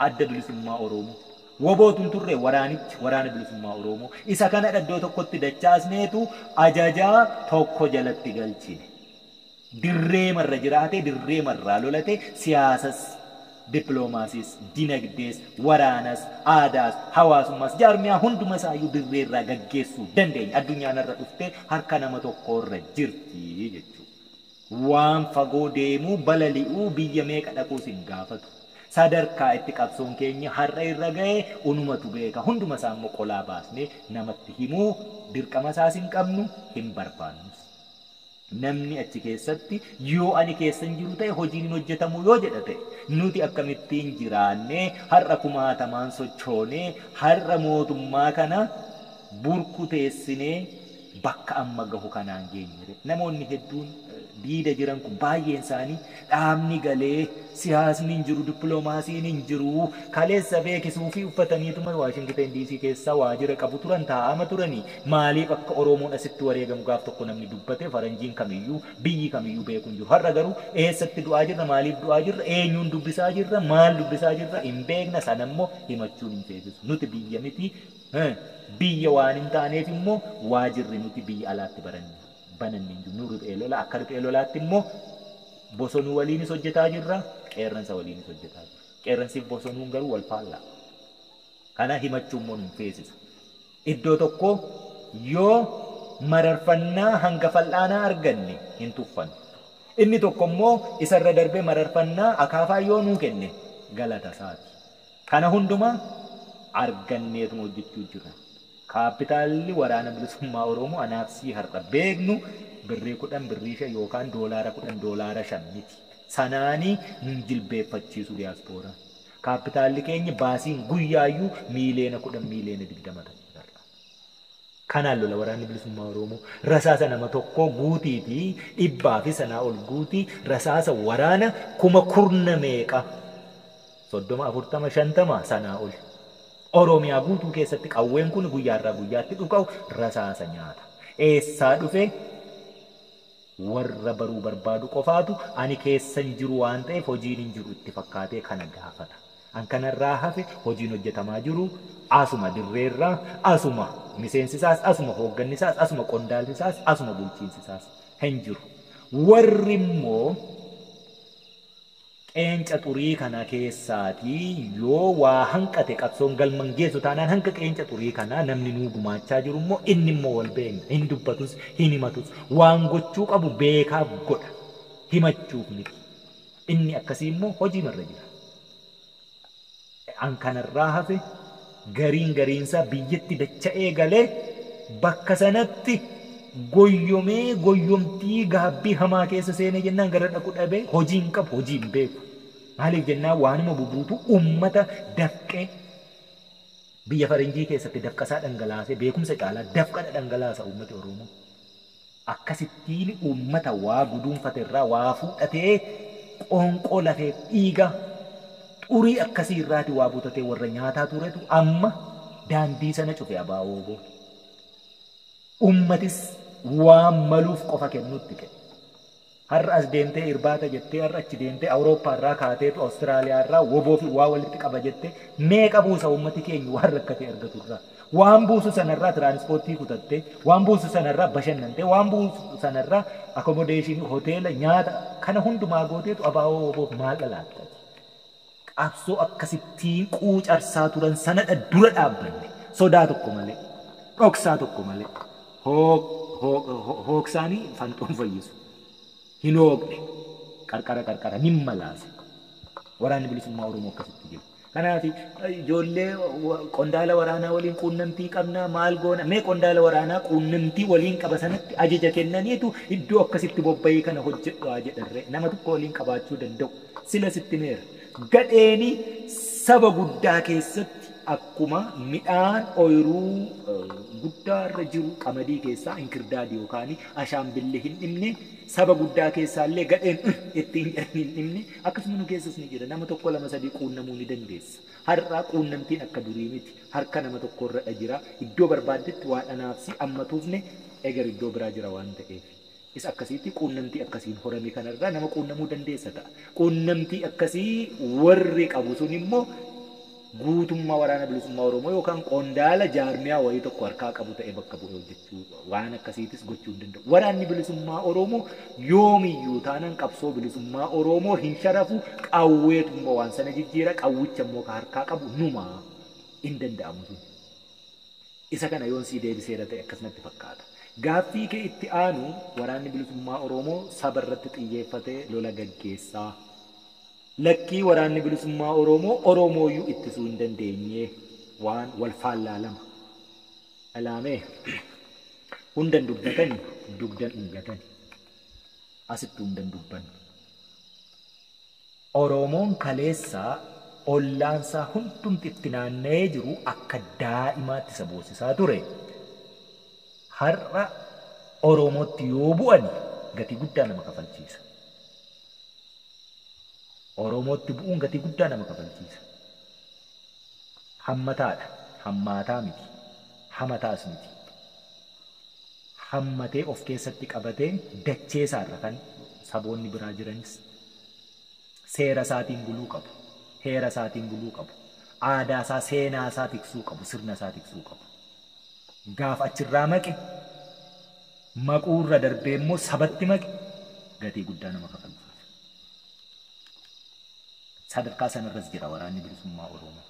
S2: adda bilisummaa Oromoo. Woboo tun turre waraanichi waraana bilisummaa Oromoo. Isa kana iddoo tokkotti dachaasneetu ajajaa tokko jalatti galchine. Dirree marra jiraate dirree marraa lolate siyaasas dippiloomaasiis dinagdees waraanas aadaas hawaasummaas jaarmiyaa hunduma isaayyuu dirree irraa gaggeessuu dandeenya. Addunyaan irra dhuftee harka nama tokko irra jirti jechuudha. Waan fagoo deemuu balali'uu biyya meeqa dhaquus hin gaafatu. Sadarkaa itti qabsoon keenya har'a irra ga'e unumatu beeka. Hunduma isaa immoo qolaa baasnee namatti himuu dirqama isaas hin qabnu, hin barbaannus. Namni achi keessatti yoo ani keessa hin jiru ta'e hojiin hin hojjetamu yoo jedha ta'e, nuti akkamittiin jiraannee har'a kumaatamaan sochoonee har'a mootummaa kana burkuteessinee bakka amma gahu kanaan geenye. Namoonni hedduun diida jiran kun baay'een isaanii dhaabni galee siyaasni hin jiru, dippiloomaasiin hin jiru, kaleessa beekisuu fi uffataniituma Waashingiten DC keessaa waajjira qabu turan, taa'ama turanii. Maaliif akka Oromoon asitti wareegamu gaaf tokko namni dubbate faranjiin kamiyyuu biyyi kamiyyuu beeku hin jiru. Har'a garuu eessatti du'aa jirra, maaliif du'aa jirra, eenyuun dubbisaa jirra, maal dubbisaa jirra hin beekna. Sanammoo himachuun hin feesisu. Nuti biyya miti, biyya waan hin taaneef immoo waajirri nuti biyya alaatti baranne bananne hin jiru. Nu riphee lola, akka riphee lolaatti immoo bosonuu waliinis hojjetaa jirra, qeerransa waliinis hojjetaa jirra. Qeerransiif bosonuun garuu wal faallaa. Kana himachuu immoo hin feesisu. Iddoo tokko yoo mararfannaa hanga fal'aanaa arganne hin tuffannu. Inni tokko immoo isarra darbee mararfannaa akaafaa yoo nuu kenne galata isaati. Kana hundumaa arganneetuma hojjechuu jira. Kaapitaalli waraana bilisummaa Oromoo anaaf sii har'a beeknu birrii 10, birrii 5 yookaan $10, $5 miti. Sanaanii nun jilbeeffachiisu diyaaspooraa. Kaapitaalli keenya baasiin guyyaayyuu 10 miiliyoona, 20 miiliyoona ta'e. Kanaan lola waraanni bilisummaa Oromoo rasaasa nama tokkoo guutii fi dhibbaa fi sanaa ol guutii rasaasa waraana kuma kurna meeqa, 30, 40, 50 sanaa ol. Oromiyaa guutuu keessatti qawween kun guyyaarraa guyyaatti dhuka'u rasaasa nyaata. Eessaa dhufe? Warra baruu barbaadu qofaatu ani keessan jiru waan ta'eef hojiin hin jiru itti fakkaatee kana gaafata. An kanarraa hafe hojiin hojjetamaa jiru asuma dirreerraa, asuma miseensisaas, asuma hooggannisaas, asuma qondaallisaas, asuma bulchiinsisaas hin jiru. Warri immoo qeenca xurii kana keessaatii yoo waa hanqate qabsoon galman geessu taanaan hanga qeenca xurii kanaa namni nuu gumaachaa jiru immoo inni immoo wal beekna, hin dubbatus, hin himatus, waan gochuu qabu beekaaf godha, himachuuf miti. Inni akkasii immoo hojii marra jira. An kanarraa hafe gariin gariinsaa biyyatti dacha'ee galee bakka sanatti goyyomee goyyomtii gaabbii hamaa keessa seenee jennaan gara dhaqu dhabee hojii hin qabu, hojii hin beeku. Maaliif jennaan waanuma bubuutu uummata dafqee biyya faranjii keessatti dafqasaa dhangalaasee beekumsa caalaa dafqadha dhangalaasa uummati Oromoo. Akkasittiin uummata waa guduunfate irraa waa fuudhatee qoonqoo lafee dhiiga xurii akkasii irraati waa butatee warra nyaataa turetu amma daandii sana cufe abaa'oo. Uummatis waan maluuf qofa kennuutti kenne. Har'a as deemtee irbaata jettee, har'a achi deemtee Awurooppaa irraa kaateetu Awustiraaliyaa irraa woboo fi waa walitti qaba jettee meeqa buusa uummati keenya waan rakkate argatu irraa. Waan buusu sanarraa tiraanispoortii kutattee, waan buusu sanarraa bashannantee, waan buusu sanarraa akomodeeshinii, hoteela, nyaata kana hundumaa gooteetu abaa'oo woboof maal dhalaatta? Qabsoo akkasittiin quucarsaa turan sanadha dura dhaabbanne, sodaa tokko malee, dhoksaa tokko malee, hooksaanii fanxoon fayyisu. Hin hooqne, qarqara qarqara nin malaase. Waraanni bilisummaa Oromoo akkasitti jiru. Kanaaf ijoollee qondaala waraanaa waliin quunnamtii qabnaa maal goona, mee qondaala waraanaa quunnamtii waliin qaba sanatti ajaja kennaniitu iddoo akkasitti bobba'ii kana hojjedhu haa jedharre, nama tokko waliin qabaachuu danda'u. Sila sitti meera. Gadheeni saba guddaa keessatti akkuma midhaan ooyiruu guddaa irra jiru qamadii keessaa inkirdaadi yookaan ashaanbillee hin dhibne, saba guddaa keessaallee gadheen ittiin jedhan hin dhibne, akkasuma nu keessas ni jira. Nama tokko, lama, sadii quunnamuu ni dandeessa. Har'a quunnamtiin akka durii miti, harka nama tokko irra jira. Iddoo barbaaddetti waan anaafsi amma tuufne egar iddoo biraa jira waan ta'eef. Isa akkasiitti quunnamtii akkasiin horame kanarraa nama quunnamuu dandeessa ta'a. Quunnamtii akkasii warri qabu sun immoo guutummaa waraana bilisummaa Oromoo yookaan qondaala jaarmiyaa wayii tokko harkaa qabu ta'e bakka bu'ee hojjechuu waan akkasiitis gochuu hin danda'u. Waraanni bilisummaa Oromoo yoomiyyuu taanaan qabsoo bilisummaa Oromoo hin sharafu, qawweetu immoo waan sana jijjiira, qawwicha immoo ka harkaa qabu numaa hin danda'amu sun. Isa kana yoon sii deebiseera ta'e akkasumatti fakkaata. Gaaffii kee itti aanu, waraanni bilisummaa Oromoo saba irratti xiyyeeffatee lola gaggeessaa. Lakkii waraanni bilisummaa Oromoo Oromooyyuu ittisuu hin dandeenye waan wal faallaa lama. Alaamee hundan dubbatani dugdan ungatani. Asitti hundan dubbanni. Oromoon kaleessaa ollaansaa hundumti itti naanna'ee jiru akka daa'imaatti isa boosisaa ture. Har'a Oromootti yoo bu'an gatii guddaa nama kafalchiisa. Oromootti bu'uun gatii guddaa nama kafalchiisa. Hammataadha. Hammaataa miti. Hamataas miti. Hammatee of keessatti qabatee dachee isaarra kan saboonni biraa jiranis seera isaatiin buluu qabu. Heera isaatiin buluu qabu. Aadaa isaa, seenaa isaa tiksuu qabu. Sirna isaa tiksuu qabu. Gaafa achirraa maqe maquurra darbee immoo sabatti maqe gatii guddaa nama kafalchiisa. Sadarkaa sanarras jira waraanni bilisummaa Oromoo.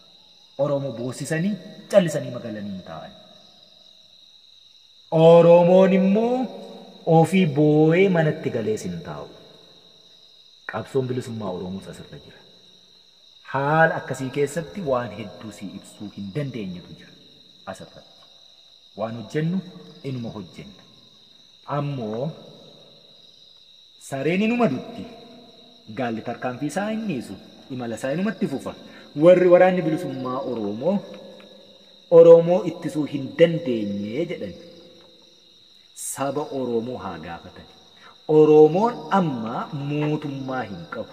S2: Oromoo boosisanii callisanii magalanii hin taa'an. Oromoon immoo ofii boo'ee manatti galees hin taa'u. Qabsoon bilisummaa Oromoos asirra jira. Haala akkasii keessatti waan hedduu si ibsuu hin dandeenyetu jira asirratti. Waan hojjennu inuma hojjenna. Ammoo sareen inuma dutti. Gaalli tarkaanfii isaa hin dhiisu. Imala isaa inumatti fufa. Warri waraanni bilisummaa Oromoo Oromoo ittisuu hin dandeenye jedhan saba Oromoo haa gaafatan. Oromoon amma mootummaa hin qabu.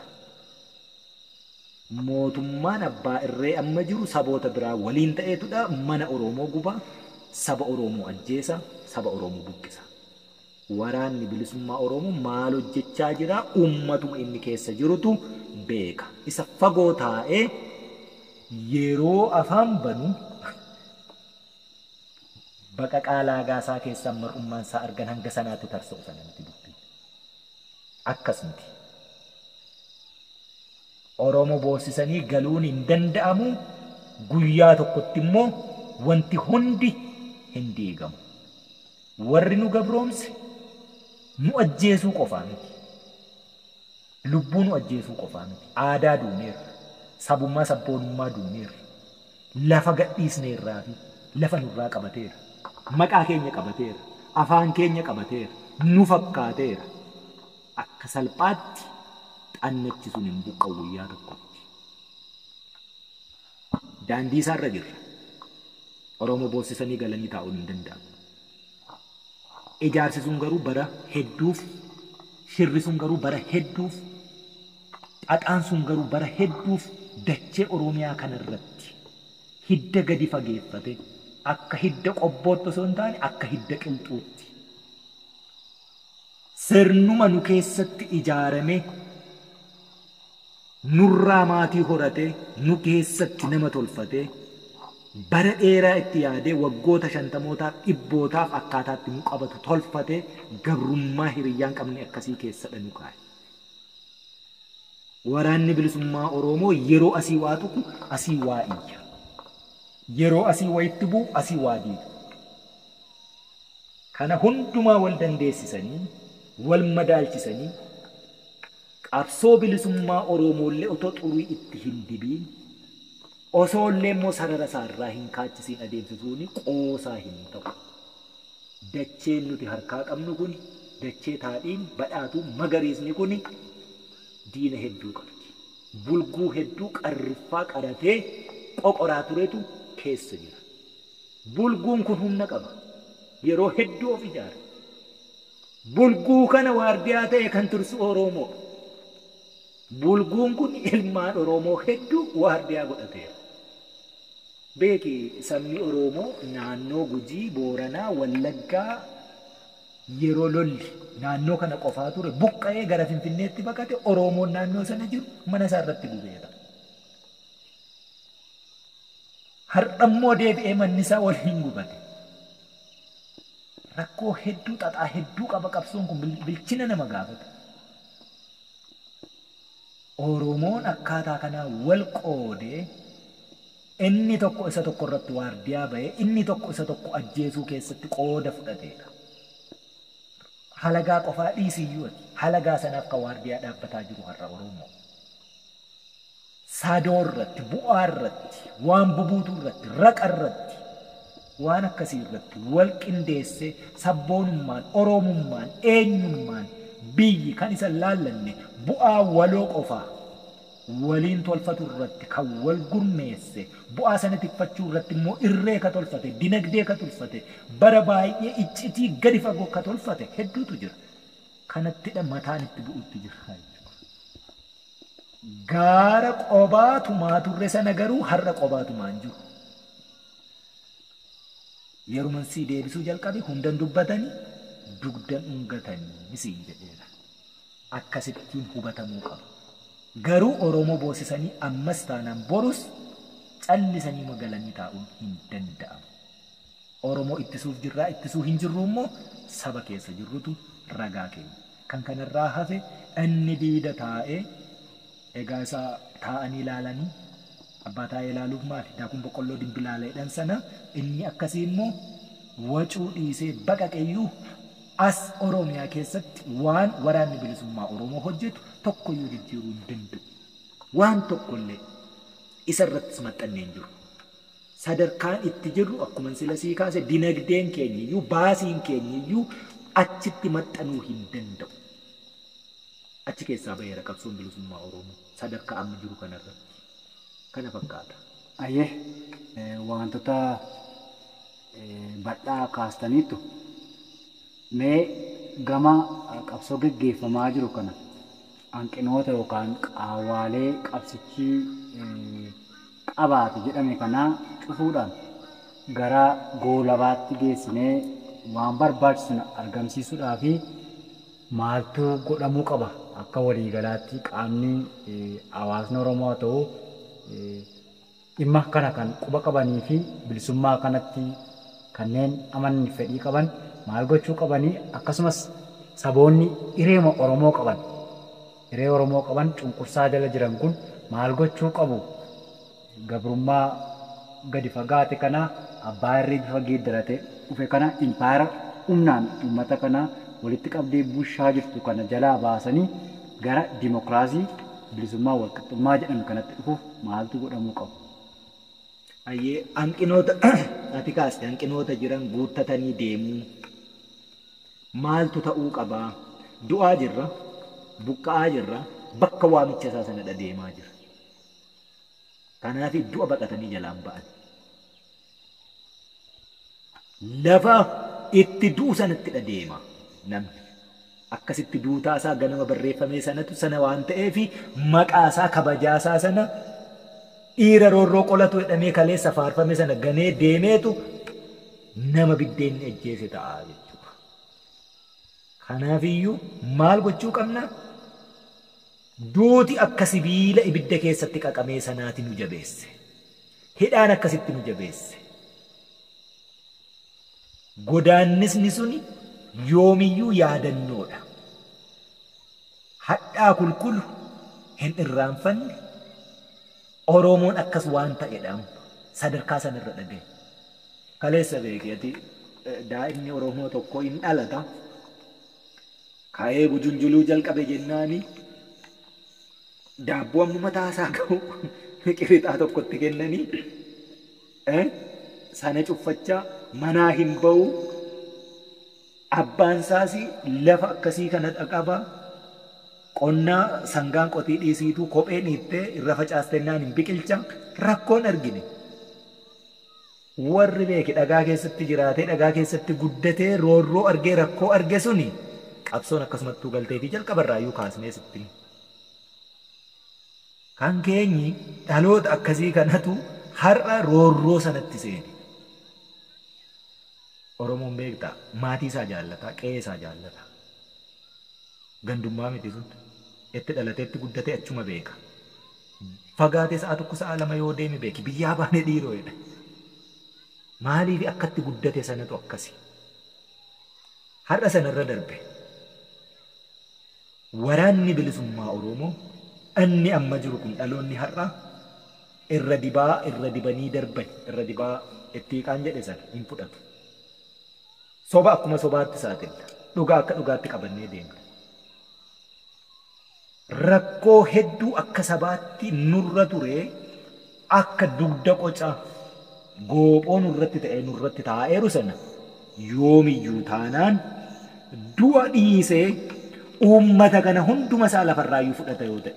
S2: Mootummaan abbaa irree amma jiru saboota biraa waliin ta'eetudha mana Oromoo gubaa, saba Oromoo ajjeesa, saba Oromoo buqqisa. Waraanni bilisummaa Oromoo maal hojjechaa jira? Uummatuma inni keessa jirutu beeka. Isa fagoo taa'ee yeroo afaan banu baqaqaa laagaa isaa keessaan mar'ummaan isaa argan hanga sanaatti tarsa'u sana miti dubbiin. Akkas miti. Oromoo boossisanii galuun hin danda'amu. Guyyaa tokkotti immoo wanti hundi hin diigamu. Warri nu gabroomse nu ajjeesuu qofaa miti. Lubbuu nu ajjeesuu qofaa miti. Aadaa duuneerra. Sabummaa sabboonummaa duuneerra. Lafa gadhiisneerraa fi lafa nurraa qabateera. Maqaa keenya qabateera. Afaan keenya qabateera. Nu fakkaateera. Akka salphaatti xannachisuun hin buqqa'u guyyaa tokkotti. Daandii isaarra jirra. Oromoo boossisanii galanii taa'uun hin danda'amu. Ijaarsi sun garuu bara hedduuf, shirri sun garuu bara hedduuf, xaxaan sun garuu bara hedduuf dachee Oromiyaa kanarratti hidda gadi fageeffate akka hidda qobbootti osoo hin taane akka hidda qilxuutti. Sirnuma nu keessatti ijaarame nurraa maatii horate nu keessatti nama tolfate bara dheeraa itti yaadee waggoota 50mootaaf 100mootaaf akkaataatti nu qabatu tolfate gabrummaa hiriyyaan qabne akkasii keessadha nu kaa'e. Waraanni bilisummaa Oromoo yeroo asii waa tuqu asii waa iyya. Yeroo asii wayitti bu'u asii waa diiga. Kana hundumaa wal dandeessisanii wal madaalchisanii qabsoo bilisummaa Oromoollee otoo xurii itti hin dibiin osoo illee immoo sarara isaarraa hin kaachisiin adeemsisuun qoosaa hin ta'u. Dacheen nuti harkaa qabnu kun dachee taadhiin badhaatuu magariisni kun diina hedduu qabdi. Bulguu hedduu qarriffaa qaratee qoqoraa turetu keessa jira. Bulguun kun humna qaba. Yeroo hedduu of ijaara. Bulguu kana waardiyaa ta'e kan tursu Oromoo. Bulguun kun ilmaan Oromoo hedduu waardiyaa godhateera. Beeki sabni Oromoo naannoo Gujii, Booranaa, Wallaggaa yeroo lolli naannoo kana qofaa ture buqqa'ee gara Finfinneetti baqate Oromoon naannoo sana jiru mana isaa irratti gubeera. Har'ammoo deebi'ee manni isaa wal hin gubate. Rakkoo hedduu xaxaa hedduu qaba qabsoon kun bilchina nama gaafata. Oromoon akkaataa kanaa wal qoodee inni tokko isa tokko irratti waardiyaa ba'ee inni tokko isa tokko ajjeesuu keessatti qooda fudhateera. Halagaa qofaa dhiisiyyuu ati. Halagaa sanaaf kan waardiyaa dhaabbataa jiru har'a Oromoo. Sadoo irratti, bu'aa irratti, waan bubuutuu irratti, raqa irratti, waan akkasii irratti wal qindeessee sabboonummaan, oromummaan, eenyummaan biyyi kan isa laallanne bu'aa waloo qofaa waliin tolfatu irratti kan wal gurmeesse, bu'aa sana tikfachuu irratti immoo irree ka tolfate, dinagdee ka tolfate, bara baay'ee iccitii gadi fagoo ka tolfate hedduutu jira. Kanattidha mataan itti bu'utti jira. Gaara qobaatumaa turre sana garuu har'a qobaatumaa hin jiru. Yeruman sii deebisuu jalqabe hundan dubbatanii dugdan dhungatanii siin jedheera. Akkasittiin hubatamuu qaba. Garuu Oromoo boosisanii ammas taanaan borus callisanii magalanii taa'uun hin danda'amu. Oromoo ittisuuf jirraa ittisuu hin jirru immoo saba keessa jirrutu ragaa keenya. Kan kanarraa hafe inni diida taa'ee egaa isa taa'anii ilaalanii abbaa taa'ee ilaaluuf maali? Daakuun boqqolloo dimbilaala jedhan sana inni akkasii immoo wacuu dhiisee baqaqeyyuu as Oromiyaa keessatti waan waraanni bilisummaa Oromoo hojjetu tokkoyyuu jijjiiruu hin danda'u. Waan tokkollee isa irrattis maxxannee hin jiru. Sadarkaan itti jirru akkuma sila sii kaase dinagdeen keenyiyyuu baasiin keenyiyyuu achitti maxxanuu hin danda'u. Achi keessaa baheera qabsoon bilisummaa Oromoo sadarkaa amma jiru kanarratti. Kana fakkaata.
S1: Ayyee wantoota bal'aa kaastaniittu mee gama qabsoo geggeeffamaa jiru kana hanqinoota yookaan qaawwaalee qabsichi qabaate jedhame kanaa cufuudhaan gara goolabaatti geessinee waan barbaachisu argamsiisuudhaa fi maaltu godhamuu qaba akka waliigalaatti qaamni hawaasni Oromoo haa ta'u dhimma kana kan quba qabanii fi bilisummaa kanatti kanneen amanni fedhii qaban maal gochuu qabanii akkasumas saboonni hireema Oromoo qaban hiree Oromoo qaban cunqursaa jala jiran kun maal gochuu qabu gabrummaa gadi fagaate kana abbaa irree bifa geeddaratee dhufe kana impaayera humnaan uummata kana walitti qabdee bushaa jirtu kana jalaa baasanii gara dimokiraasii bilisummaa walqixxummaa jedhame kanatti dhufuuf maaltu godhamuu qabu?
S2: Ayyee hanqinoota ati kaaste hanqinoota jiran guuttatanii deemuu maaltu ta'uu qabaa? Du'aa jirra, buqqa'aa jirra, bakka waamicha isaa sana deemaa jira. Kanaaf du'a baqatanii jalaan ba'an. Lafa itti du'u sanatti deema namni. Akkasitti duutaa isaa ganama barreeffamee sanatu sana waan ta'eef maqaa isaa kabajaa isaa sana dhiira roorroo qolatu jedhamee kaleessa faarfame sana ganee deemeetu nama biddeenni ajjeese ta'a jechuudha. Kanaafiyyuu maal gochuu qabna? Duuti akka sibiila ibidda keessatti qaqamee sanaati nu jabeesse. Hidhaan akkasitti nu jabeesse. Godaannisni suni yoomiyyuu yaadannoodha. Hadhaa qulqullu hin irraanfanne Oromoon akkas waan ta'edha sadarkaa sanarra dhagaye. Kaleessa beeketi daa'imni Oromoo tokko hin dhalata. Ka'ee bujunjuluu jalqabe jennaani daabboo amma mataa isaa ga'u qirixaa tokkotti kennanii sana cuffachaa manaa hin ba'u. Abbaan isaas lafa akkasii kana qaba. Qonnaa sangaan qotii dhiisiituu kophee dhiittee irra facaastennaan hin biqilcha rakkoon argine. Warri beeke dhagaa keessatti jiraatee dhagaa keessatti guddatee roorroo argee rakkoo arge suni qabsoon akkasumattuu galtee fi jalqabarraayyuu kaasnee sitti. Kan keenyi dhaloota akkasii kanatu har'a roorroo sanatti seene. Oromoon beektaa maatii isaa jaallata, qe'ee isaa jaallata. Gandummaa miti sun itti dhalatee itti guddatee achuma beeka. Fagaatee sa'a tokko sa'a lama yoo deeme beeki biyyaa baane dhiiroo jedha. Maaliif akkatti guddate sanatu akkasi. Har'a sanarra darbe. Waraanni bilisummaa Oromoo inni amma jiru kun dhaloonni har'a irra dibaa irra dibanii darban irra dibaa itti hiiqaan jedhe sana hin fudhatu. Soba akkuma sobaatti saaxilla. Dhugaa akka dhugaatti qabannee deemna. Rakkoo hedduu akka sabaatti nurra ture akka dugda qoca goophoo nurratti ta'ee nurratti taa'eeru sana yoomiyyuu taanaan du'a dhiisee uummata kana hunduma isaa lafarraayyuu fudhata yoo ta'e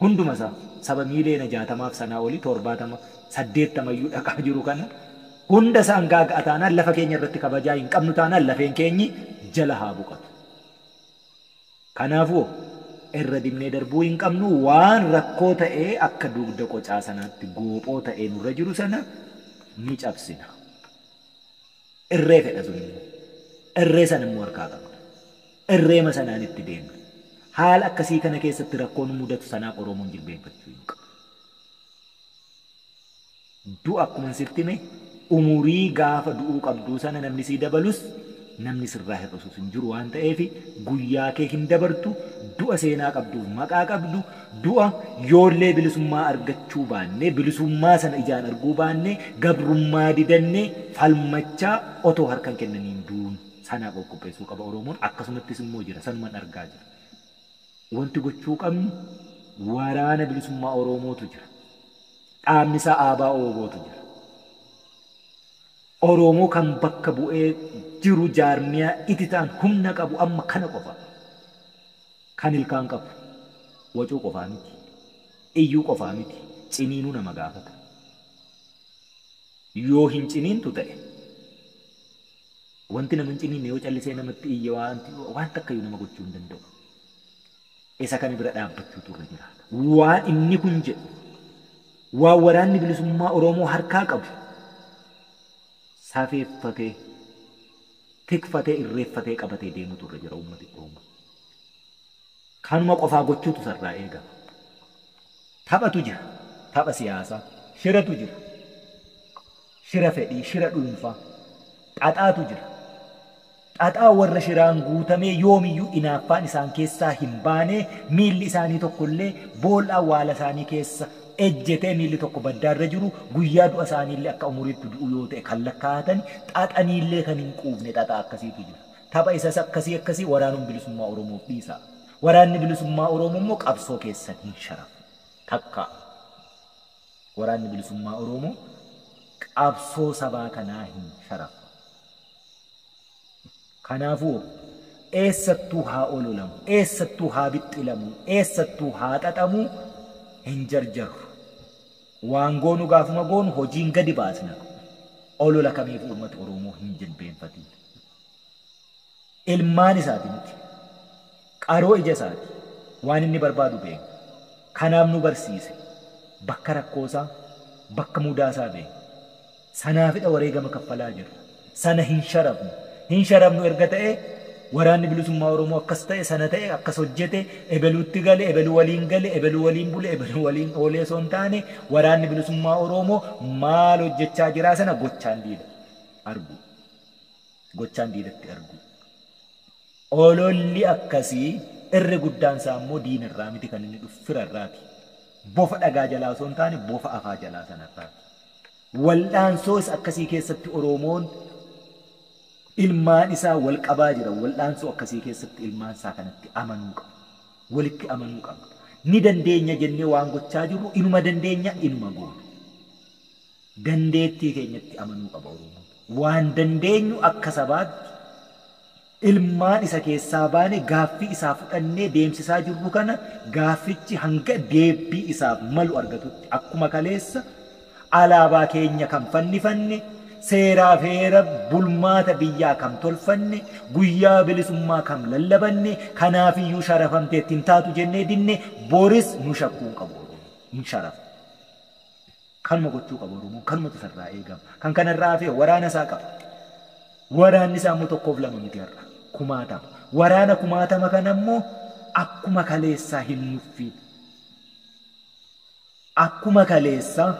S2: hunduma isaa saba miiliyoona 60 sanaa olii 70 80 dhaqaa jiru kana hunda isaan gaaga'a taanaan lafa keenya irratti kabajaa hin qabnu taanaan lafeen keenyi jala haa buqatu. Kanaafuu irra dibnee darbuu hin qabnu waan rakkoo ta'ee akka dugda qocaa sanaatti goophoo ta'ee nurra jiru sana ni cabsina. Irree fedha sun immoo. Irree sana immoo harkaa qabna. Irreema sanaan itti deemna. Haala akkasii kana keessatti rakkoon mudatu sanaaf Oromoon jilbeenfachuu hin qabu. Du'a akkuma sitti hime umurii gaafa du'uu qabduu sana namni sii dabalus namni sirraa hir'isuus hin jiru waan ta'eef guyyaa kee hin dabartu du'a seenaa qabduuf maqaa qabdu du'a yoollee bilisummaa argachuu baanne bilisummaa sana ijaan arguu baanne gabrummaa didanne falmachaa otoo harkan kennaniin duun sanaaf of qopheessuu qaba Oromoon akkasumattis immoo jira sanuman argaa jira. Wanti gochuu qabnu waraana bilisummaa Oromootu jira. Dhaabni isaa ABO Obootu jira. Oromoo kan bakka bu'ee jiru jaarmiyaa itti ta'an humna qabu amma kana qofa. Kan ilkaan qabu wacuu qofaa miti. Iyyuu qofaa miti. Ciniinuu nama gaafata. Yoo hin ciniintu ta'e wanti nama hin ciniinne yoo callisee namatti iyya waan takkayyuu nama gochuu hin danda'u. Isa kana bira dhaabbachuutu irra jiraata. Waan inni kun jedhu waan waraanni bilisummaa Oromoo harkaa qabu safeeffatee tikfatee irreeffatee qabatee deemutu irra jira uummati Oromoo. Kanuma qofaa gochuutu sarraa eegama. Taphatu jira. Tapha siyaasaa. Shiratu jira. Shira fedhii, shira dhuunfaa. Xaxaatu jira. Xaxaa warra shiraan guutamee yoomiyyuu inaaffaan isaan keessaa hin baane miilli isaanii tokkollee boolla awwaala isaanii keessa ejjetee miilli tokko baddaarra jiru guyyaa du'a isaaniillee akka umuriitti du'u yoo ta'e kan lakkaa'atan xaxaniillee kan hin quufne xaxaa akkasiitu jira. Tapha isas akkasii akkasii waraanuun bilisummaa Oromoof dhiisa. Waraanni bilisummaa Oromoo immoo qabsoo keessan hin sharafu. Takka. Waraanni bilisummaa Oromoo qabsoo sabaa kanaa hin sharafu. Kanaafuu eessattuu haa ololamu, eessattuu haa bixxilamu, eessattuu haa xaxamu hin jarjarru. Waan goonu gaafuma goonu hojiin gadi baasna. Olola kamiif uummata Oromoo hin jilbeenfatin. Ilmaan isaati miti. Qaroo ija isaati. Waan inni barbaadu beekna. Kanaaf nu barsiise. Bakka rakkoosaa, bakka mudaasaa beekna. Sanaafidha wareegama kaffalaa jirra. Sana hin sharafnu. Hin sharafnu erga ta'e waraanni bilisummaa Oromoo akkas ta'e sana ta'e akkas hojjete ebeluutti gale ebeluu waliin gale ebeluu waliin bule ebeluu waliin oolee osoo hin taane waraanni bilisummaa Oromoo maal hojjechaa jiraa sana gochaan diida argu. Gochaan diidatti argu. Ololli akkasii irri guddaan isaa immoo diinarraa miti kan inni dhufu firarraati. Bofa dhagaa jalaa osoo hin taane bofa afaa jalaa sanarraati. Wal'aansoos akkasii keessatti Oromoon ilmaan isaa wal qabaa jira. Wal'aansoo akkasii keessatti ilmaan isaa kanatti amanuu qaba. Walitti amanuu qaba. Ni dandeenya jennee waan gochaa jirru inuma dandeenya inuma goona. Dandeettii keenyatti amanuu qaba Oromoon. Waan dandeenyu akka sabaatti ilmaan isa keessaa baane gaaffii isaa fudhannee deemsisaa jirru kana gaaffichi hanga deebbii isaaf malu argatutti akkuma kaleessa alaabaa keenya kan fannifanne seeraa feera bulmaata biyyaa kam tolfanne guyyaa bilisummaa kam lallabanne kanaafiyyuu sharafamtee ittiin taatu jennee dinne boris nu shakkuu qabu Oromoo hin sharafu. Kanuma gochuu qabu Oromoon kanumatu sarraa eegama. Kan kanarraa hafe waraana isaa qaba. Waraanni isaa immoo tokkoof lama miti har'a. Kumaatama. Waraana kumaatama kana immoo akkuma kaleessaa hin nuffiin. Akkuma kaleessaa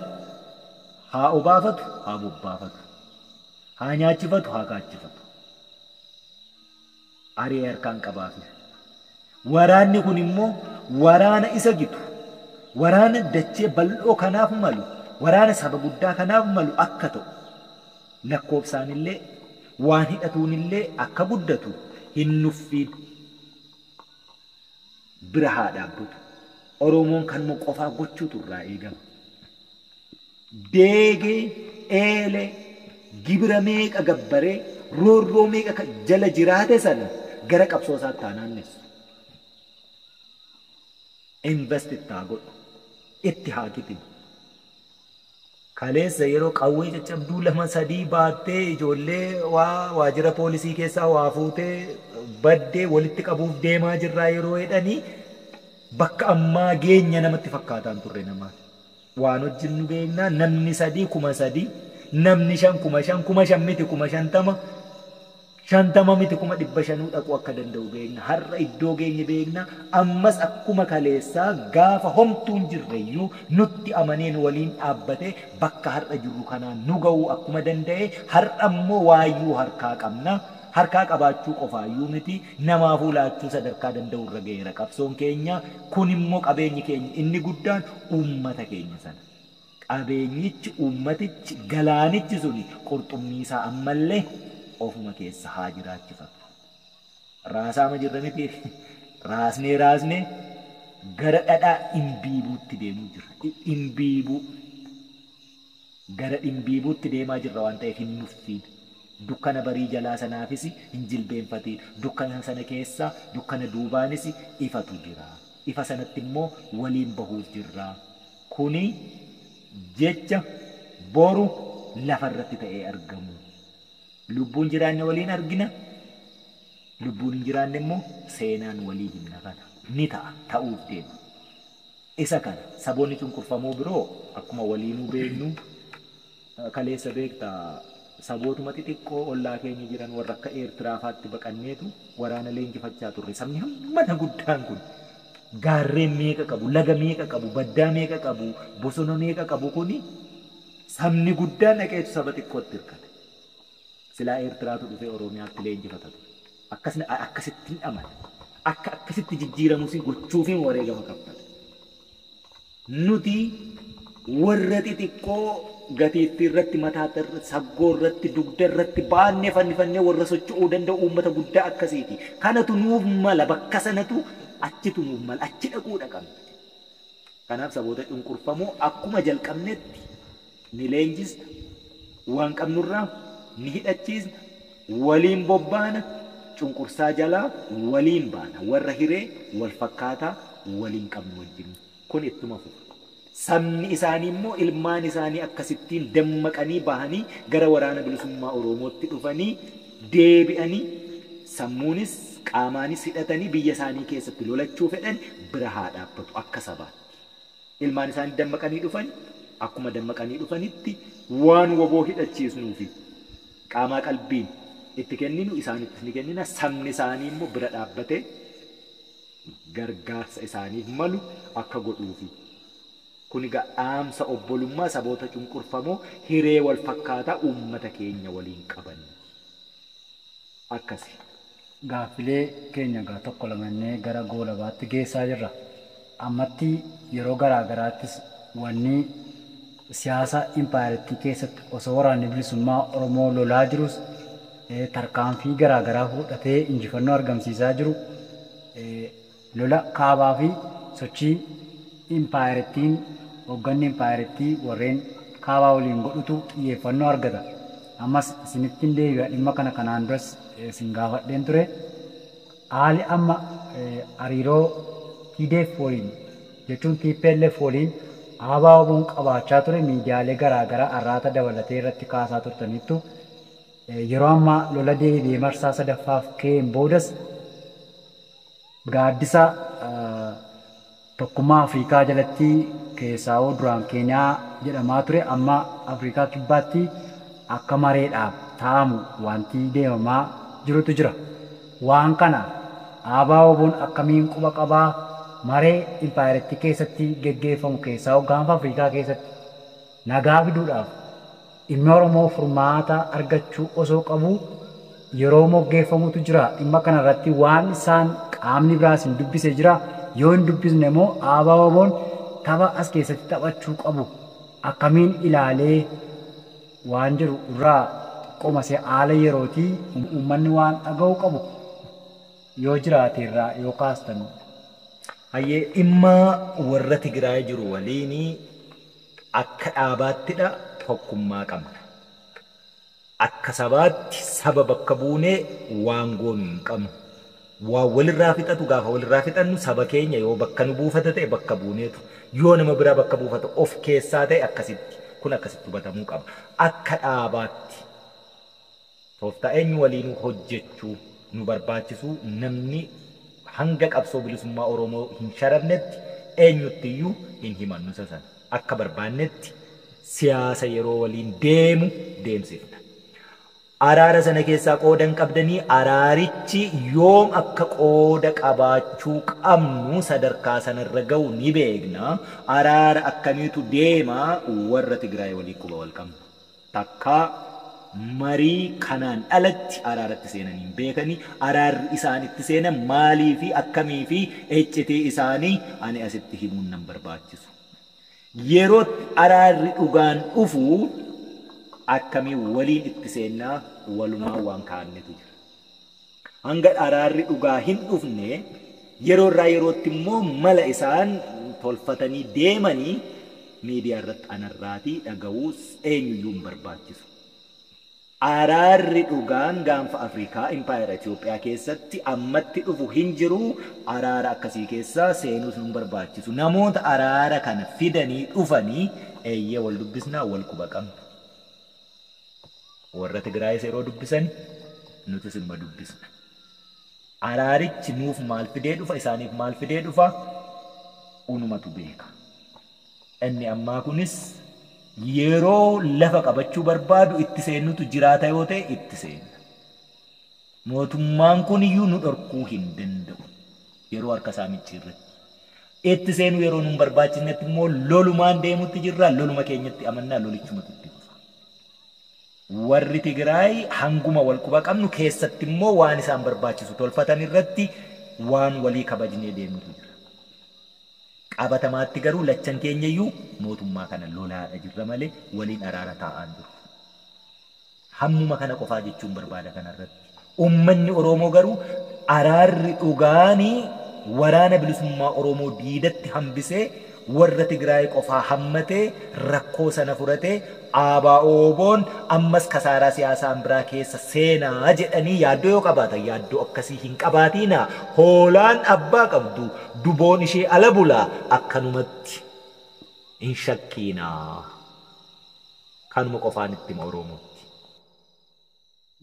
S2: haa obaafatu haa bobbaafatu. Haa nyaachifatu haa kaachifatu. Aree harkaan qabaafi. Waraanni kun immoo waraana isa gitu. Waraana dachee bal'oo kanaaf malu, waraana saba guddaa kanaaf malu akka ta'u lakkoofsaanillee waan hidhatuunillee akka guddatu hin nuffiin. Bira haa dhaabbatu. Oromoon kanuma qofaa gochuutu irraa eegama. Deegee, eelee, gibira meeqa gabbaree, roorroo meeqa jala jiraate sana gara qabsoo isaatti haa naannessu. Invest itti haa godhu. Itti haa kitimu. Kaleessa yeroo qawwee caccabduu 2 3 baattee ijoollee waa waajjira poolisii keessaa waa fuutee baddee walitti qabuuf deemaa jirraa yeroo jedhanii bakka ammaa geenya namatti fakkaataan turre namaaf. Waan hojjennu beeknaa namni 3 3,000 namni 5 5,000 5,000 miti 50,000 50 miti 500,000 dhaquu akka danda'u beekna. Har'a iddoo geenye beekna. Ammas akkuma kaleessaa gaafa homtuun jirreyyuu nutti amaneen waliin dhaabbate bakka har'a jirru kanaan nu ga'uu akkuma danda'e har'a immoo waayyuu harkaa qabna. Harkaa qabaachuu qofaayyuu miti namaafuu laachuu sadarkaa danda'u irra ga'eera qabsoon keenya. Kun immoo qabeenyi keenya inni guddaan uummata keenya sana. Qabeenyichi uummatichi galaanichi suni qurxummii isaa ammallee ofuma keessa haa jiraachifatu. Raasaama jirra miti raasnee raasnee gara dhadhaa dhimbiibuutti deemuu jirra. Dhimbiibuu gara dhimbiibuutti deemaa jirra waan ta'eef hin nuffiin. Dukkana barii jalaa sanaafis hin jilbeenfatiin. Dukkana sana keessa dukkana duubaanis ifatu jira. Ifa sanatti immoo waliin bahuuf jirra. Kuni jecha boru lafarratti ta'ee argamu. Lubbuun jiraanne waliin argina. Lubbuun hin jiraanne immoo seenaan walii himna kana. Ni ta'a ta'uuf deema. Isa kana saboonni cunqurfamoo biroo akkuma waliinuu beeknu kaleessa beektaa sabootuma xixiqqoo ollaa keenya jiran warra akka Eertiraa faatti baqanneetu waraana leenjifachaa turre. Sabni hammana guddaan kun gaarreen meeqa qabu, laga meeqa qabu, baddaa meeqa qabu, bosona meeqa qabu kuni sabni guddaan dhaqeetu saba xiqqootti hirkate. Silaa Eertiraatu dhufee Oromiyaatti leenjifata ture. Akkasitti hin amane. Akka akkasitti jijjiiramus gochuufiin wareegama kaffale. Nuti warra xixiqqoo gatiittii irratti mataa irratti saggoo irratti dugda irratti baannee fannifannee warra socho'uu danda'u uummata guddaa akkasiiti. Kanatu nuuf mala bakka sanatu achitu nuuf mala achi dhaquudha qabna. Kanaaf saboota cunqurfamoo akkuma jalqabnetti ni leenjisna waan qabnurraa ni hidhachiisna waliin bobbaana cunqursaa jalaa waliin baana warra hiree wal fakkaataa waliin qabnu wajjin kun ittuma fufa. Sabni isaanii immoo ilmaan isaanii akkasittiin dammaqanii bahanii gara waraana bilisummaa Oromootti dhufanii deebi'anii sammuunis qaamaanis hidhatanii biyya isaanii keessatti lolachuu fedhan bira haa dhaabbatu akka sabaatti. Ilmaan isaanii dammaqanii dhufan akkuma dammaqanii dhufanitti waan woboo hidhachiisnuufi qaamaa qalbiin itti kenninu isaanittis ni kennina. Sabni isaanii immoo bira dhaabbatee gargaarsa isaaniif malu akka godhuufi. Kun egaa dhaamsa obbolummaa saboota cunqurfamoo hiree wal fakkaataa uummata keenya waliin qaban. Akkasi.
S1: Gaaffilee keenya egaa tokko lamannee gara goolabaatti geessaa jirra. Ammatti yeroo garaa garaattis wanni siyaasa impaayeritti keessatti osoo waraanni bilisummaa Oromoo lolaa jirus tarkaanfii garaa garaa fudhatee injifannoo argamsiisaa jiru lola kaabaa fi sochii impaayerittiin hoogganni impaayerittii warreen kaabaa waliin godhutu xiyyeeffannoo argata. Ammas isinittiin deebi'a dhimma kana kanaan duras isin gaafadheen ture. Haalli amma hariiroo TDF waliin jechuun TPLF waliin ABO'n qabaachaa ture miidiyaalee garaa garaa arraata dabalatee irratti kaasaa turtanittu yeroo ammaa lola deebi'ee marsaa sadaffaaf ka'een boodas gaaddisa tokkummaa Afrikaa jalatti keessaa'oo duraan Keeniyaa jedhamaa ture amma Afrikaa kibbaatti akka mareedhaaf taa'amu wanti deemamaa jirutu jira. Waan kana ABO'n akkamiin quba qabaa maree impaayeritti keessatti geggeeffamu keessaa gaanfa Afrikaa keessatti nagaa fiduudhaaf dhimmi Oromoo furmaata argachuu osoo qabu yeroo moggeeffamutu jira. Dhimma kanarratti waan isaan qaamni biraas hin dubbise jira. Yoo hin dubbisne immoo ABO'n tapha as keessatti taphachuu qabu akkamiin ilaalee waan jiru irraa xiqqoomase haala yerootii uummanni waan dhaga'uu qabu yoo jiraate irraa yoo kaastan.
S2: Hayyee, dhimma warra Tigraay jiru waliin akka dhaabaattidha tokkummaa qabna. Akka sabaatti saba bakka buunee waan goonu hin qabnu. Waan walirraa fixatu gaafa walirraa fixannu saba keenya yoo bakka nu buufata ta'e bakka buuneetu, yoo nama biraa bakka buufata of keessaa ta'e akkasitti, kun akkasitti hubatamuu qaba. Akka dhaabaatti tooftaa eenyu waliinuu hojjechuu nu barbaachisu, namni hanga qabsoo bilisummaa Oromoo hin sharafnetti eenyuttiyyuu hin himannu isa sana. Akka barbaannetti siyaasa yeroo waliin deemu deemsifna. Araara sana keessaa qooda hin qabdanii, araarichi yoom akka qooda qabaachuu qabnu sadarkaa sanarra ga'u ni beekna. Araara akkamiitu deema, warra Tigraay waliin quba wal qabna. Takka marii kanaan alatti araaratti seenanii hin beekanii. Araarri isaan itti seenan maalii fi akkamii fi iccitii isaanii ani asitti himuun nan barbaachisu. Yeroo araarri dhugaan dhufu akkamii waliin itti seennaa walumaa waan kaa'annetu jira. Hanga araarri dhugaa hin dhufne, yeroo irraa yerootti immoo mala isaan tolfatanii deemanii miidiyaa irratti anarraatii dhaga'uus eenyuyyuu hin barbaachisu. Araarri dhugaan gaanfa Afrikaa impaayera Itoophiyaa keessatti ammatti dhufu hin jiru. Araara akkasii keessa seenuus nu barbaachisu. Namoota araara kana fidanii dhufanii eeyyee wal dubbisnaa, wal quba qabna. Warra Tigraayis yeroo dubbisan nutis inuma dubbisna. Araarichi nuuf maal fidee dhufa, isaaniif maal fidee dhufa, unumatu beeka. Inni ammaa kunis yeroo lafa qabachuu barbaadu itti seennutu jiraata yoo ta'e itti seenna. Mootummaan kun iyyuu nu dhorkuu hin danda'u yeroo harka isaa micciirratti. Itti seenuu yeroo nu barbaachisnetti immoo lolumaan deemutti jirra, loluma keenyatti amannaa, lolichumatu itti fufa. Warri Tigraay hanguma wal quba qabnu keessatti immoo waan isaan barbaachisu tolfatan irratti waan walii kabajnee deemnutu jira. Qabatamaatti garuu lachan keenya iyyuu mootummaa kana lolaadha jirra malee waliin araara taa'aa jiru. Hammuma kana qofaa jechuun barbaada kanarratti. Uummanni Oromoo garuu araarri dhugaanii waraana bilisummaa Oromoo diidatti hambisee warra Tigraay qofaa hammatee rakkoo sana furatee ABO'n ammas kasaaraa siyaasaan biraa keessa seenaa jedhanii yaaddoo yoo qabaatan, yaaddoo akkasii hin qabaatiina. Hoolaan abbaa qabdu duboon ishee ala bulaa, akkanumatti hin shakkiinaa. Kanuma qofaan itti hima Oromootti.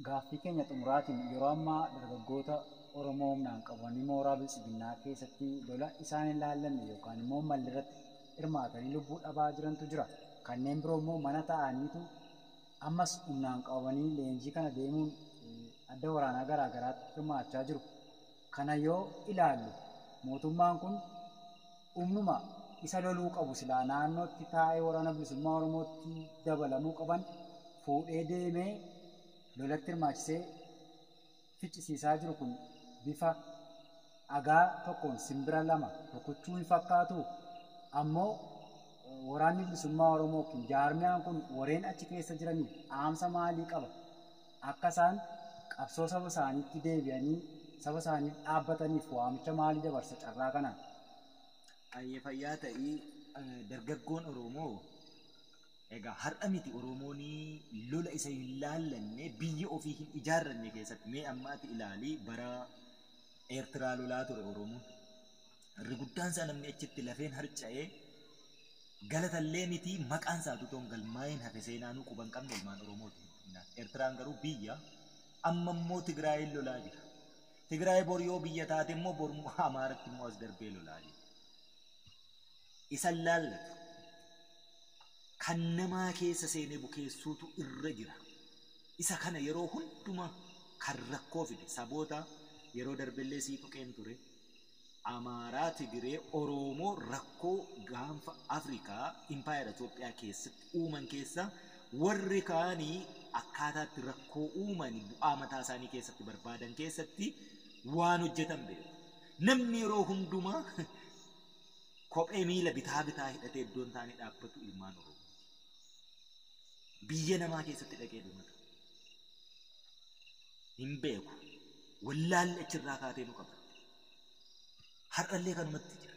S1: Gaaffii keenya xumuraatiin, yeroo ammaa dargaggoota Oromoo humnaan qabanii mooraa biltsiginnaa keessatti lola isaan hin laallanne yookaan immoo malli irratti hirmaatanii lubbuu dhabaa jirantu jira. Kanneen biroo immoo mana taa'aniitu ammas humnaan qabanii leenjii kana deemuun adda waraanaa garaa garaatti hirmaachaa jiru. Kana yoo ilaallu, mootummaan kun humnuma isa loluu qabu silaa naannootti taa'ee waraana bilisummaa Oromootti dabalamuu qaban fuudhee deemee lolatti hirmaachisee ficcisiisaa jiru kun bifa dhagaa tokkoon simbira lama rukuchuu hin fakkaatu? Ammoo waraanni bilisummaa Oromoo kun, jaarmiyaan kun, warreen achi keessa jiraniif dhaamsa maalii qaba? Akka isaan qabsoo saba isaaniitti deebi'anii saba isaaniif dhaabbataniif waamicha maalii dabarsa carraa kanaan?
S2: Ayyee, fayyaa ta'ii. Dargaggoon Oromoo egaa har'a miti Oromoon lola isa hin laallanne, biyya ofii hin ijaarranne keessatti. Mee amma ati ilaalii, bara Eertiraa lolaa ture Oromoon. Irri guddaan isaa namni achitti lafeen harca'ee galatallee miti, maqaan isaa tutoon galmaa'een hafe, seenaanuu quban qabne ilmaan Oromooti. Eertiraan garuu biyya. Amma immoo Tigraayin lolaa jira. Tigraay bor yoo biyya taate immoo bor Amaaratti immoo as darbee lolaa jira. Isan laallatu kan namaa keessa seenee bukeessuutu irra jira. Isa kana yeroo hundumaa kan rakkoo fide saboota yeroo darbellee sii tuqeen ture. Amaaraa, Tigiree, Oromoo rakkoo gaanfa Afrikaa impaayera Itoophiyaa keessatti uuman keessa warri kaanii akkaataatti rakkoo uuman bu'aa mataa isaanii keessatti barbaadan keessatti waan hojjetan beeku. Namni yeroo hundumaa kophee miila bitaa bitaa hidhatee iddoon taane dhaabbatu ilmaan Oromoo. Biyya namaa keessatti dhaqee dhumata. Hin beeku. Wallaalli achirraa kaatee nu qabatte. Har'allee kanumatti jira.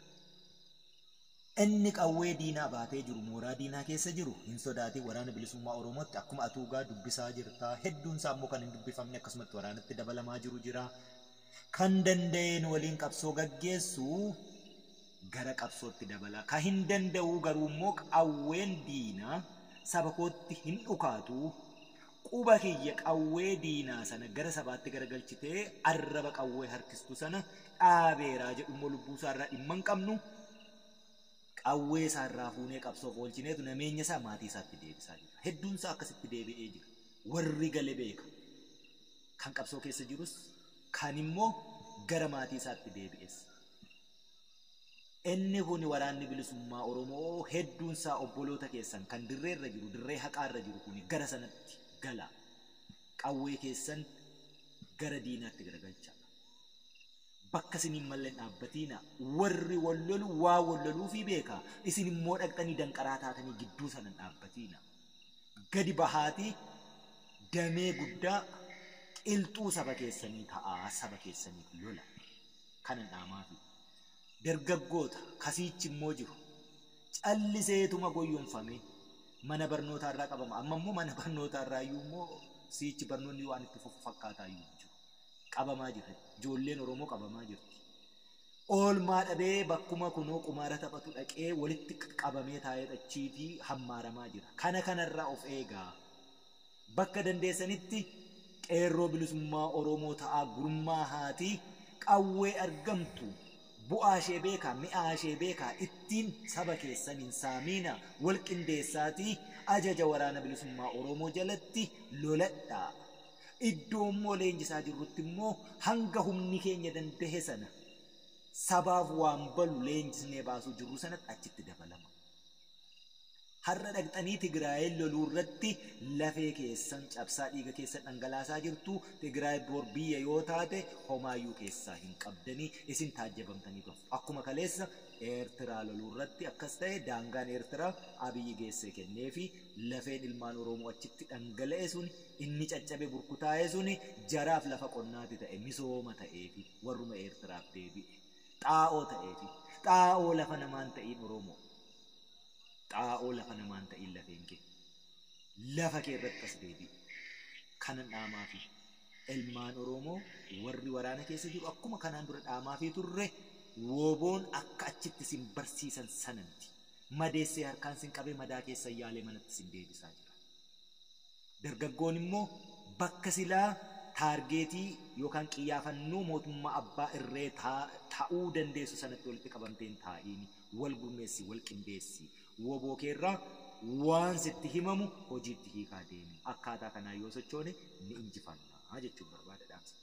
S2: Inni qawwee diinaa baatee jiru mooraa diinaa keessa jiru hin sodaatin waraana bilisummaa Oromootti akkuma atuugaa dubbisaa jirta. Hedduun isaa immoo kan hin dubbifamne akkasumatti waraanatti dabalamaa jiru jira. Kan danda'een waliin qabsoo gaggeessu gara qabsootti dabala. Kan hin danda'u garuu immoo qawween diinaa saba kootti hin dhukaatu. Quba kiyya qawwee diinaa sana gara sabaatti garagalchitee arraba qawwee harkistu sana dhaabeeraa jedhu immoo lubbuu isaarraa dhimma hin qabnu. Qawwee isaarraa fuunee qabsoof oolchineetu nameenya isaa maatii isaatti deebisaa jira. Hedduun isaa akkasitti deebi'ee jira. Warri gale beeka. Kan qabsoo keessa jirus kan immoo gara maatii isaatti deebi'es. Inni kun waraanni bilisummaa Oromoo hedduun isaa obboloota keessan kan dirreerra jiru, dirree haqaarra jiru kun gara sanatti gala. Qawwee keessan gara diinaatti garagalcha. Bakka isin hin malle dhaabbatiina. Warri wal lolu waa wal loluufii beeka. Isin immoo dhaqxanii danqaraa taatanii gidduu sana dhaabbatiina. Gadi bahaatii damee guddaa qilxuu saba keessanii ta'aa saba keessaniif lola. Kanan dhaamaafi. Dargaggoota kasiichi immoo jiru. Calliseetuma goyyomfame mana barnootaa irraa qabama. Amma immoo mana barnootaa irraa iyyuu immoo siichi barnoonni waan itti fufu fakkaataa iyyuu jiru. Qabamaa jira. Ijoolleen Oromoo qabamaa jirti. Oolmaa dhabee bakkuma kunoo qumaara taphatu dhaqee walitti qabamee taa'ee achiitii hammaaramaa jira. Kana kanarraa of eegaa. Bakka dandeessanitti qeerroo bilisummaa Oromoo ta'aa gurmaa haatii qawwee argamtu. Bu'aa ishee beekaa, mi'aa ishee beekaa, ittiin saba keessan hin saamiina, wal qindeessaatii ajaja waraana bilisummaa Oromoo jalatti loladhaa. Iddoo immoo leenjisaa jirrutti immoo hanga humni keenya danda'e sana sabaaf waan balu leenjisnee baasuu jirru sanatti achitti dabalama. Har'a dhaqxanii Tigraayeen loluu irratti lafee keessan cabsaa dhiiga keessan dhangalaasaa jirtu. Tigraay bor biyya yoo taate homaayyuu keessaa hin qabdanii isin taajjabamtanii gafu. Akkuma kaleessa Eertiraa loluu irratti akkas ta'e daangaan Eertiraa Abiyyi geessee kennee fi lafeen ilmaan Oromoo achitti dhangala'e sun inni caccabe burkutaa'e sun jaraaf lafa qonnaati ta'e misooma ta'ee fi warruma Eertiraaf deebi'e. Xaa'oo ta'ee fi xaa'oo lafa namaan ta'iin Oromoo. Xaa'oo lafa namaan ta'iin lafeen kee. Lafa kee irratti as deebi'i. Kanan dhaamaa fi ilmaan Oromoo warri waraana keessa jiru akkuma kanaan dura dhaamaa fi turre woboon akka achitti isin barsiisan sanatti madeessee harkaan isin qabee madaa keessa yaalee manatti isin deebisaa jira. Dargaggoon immoo bakka silaa taargeetii yookaan qiyyaafannoo mootummaa abbaa irree ta'uu dandeessu sanatti walitti qabamteen taa'iin wal gurmeessi, wal qindeessi. Woboo keerraa waan sitti himamu hojiitti hiikaa deemi. Akkaataa kanaa yoo sochoone ni injifanna jechuun barbaada dhaamsa.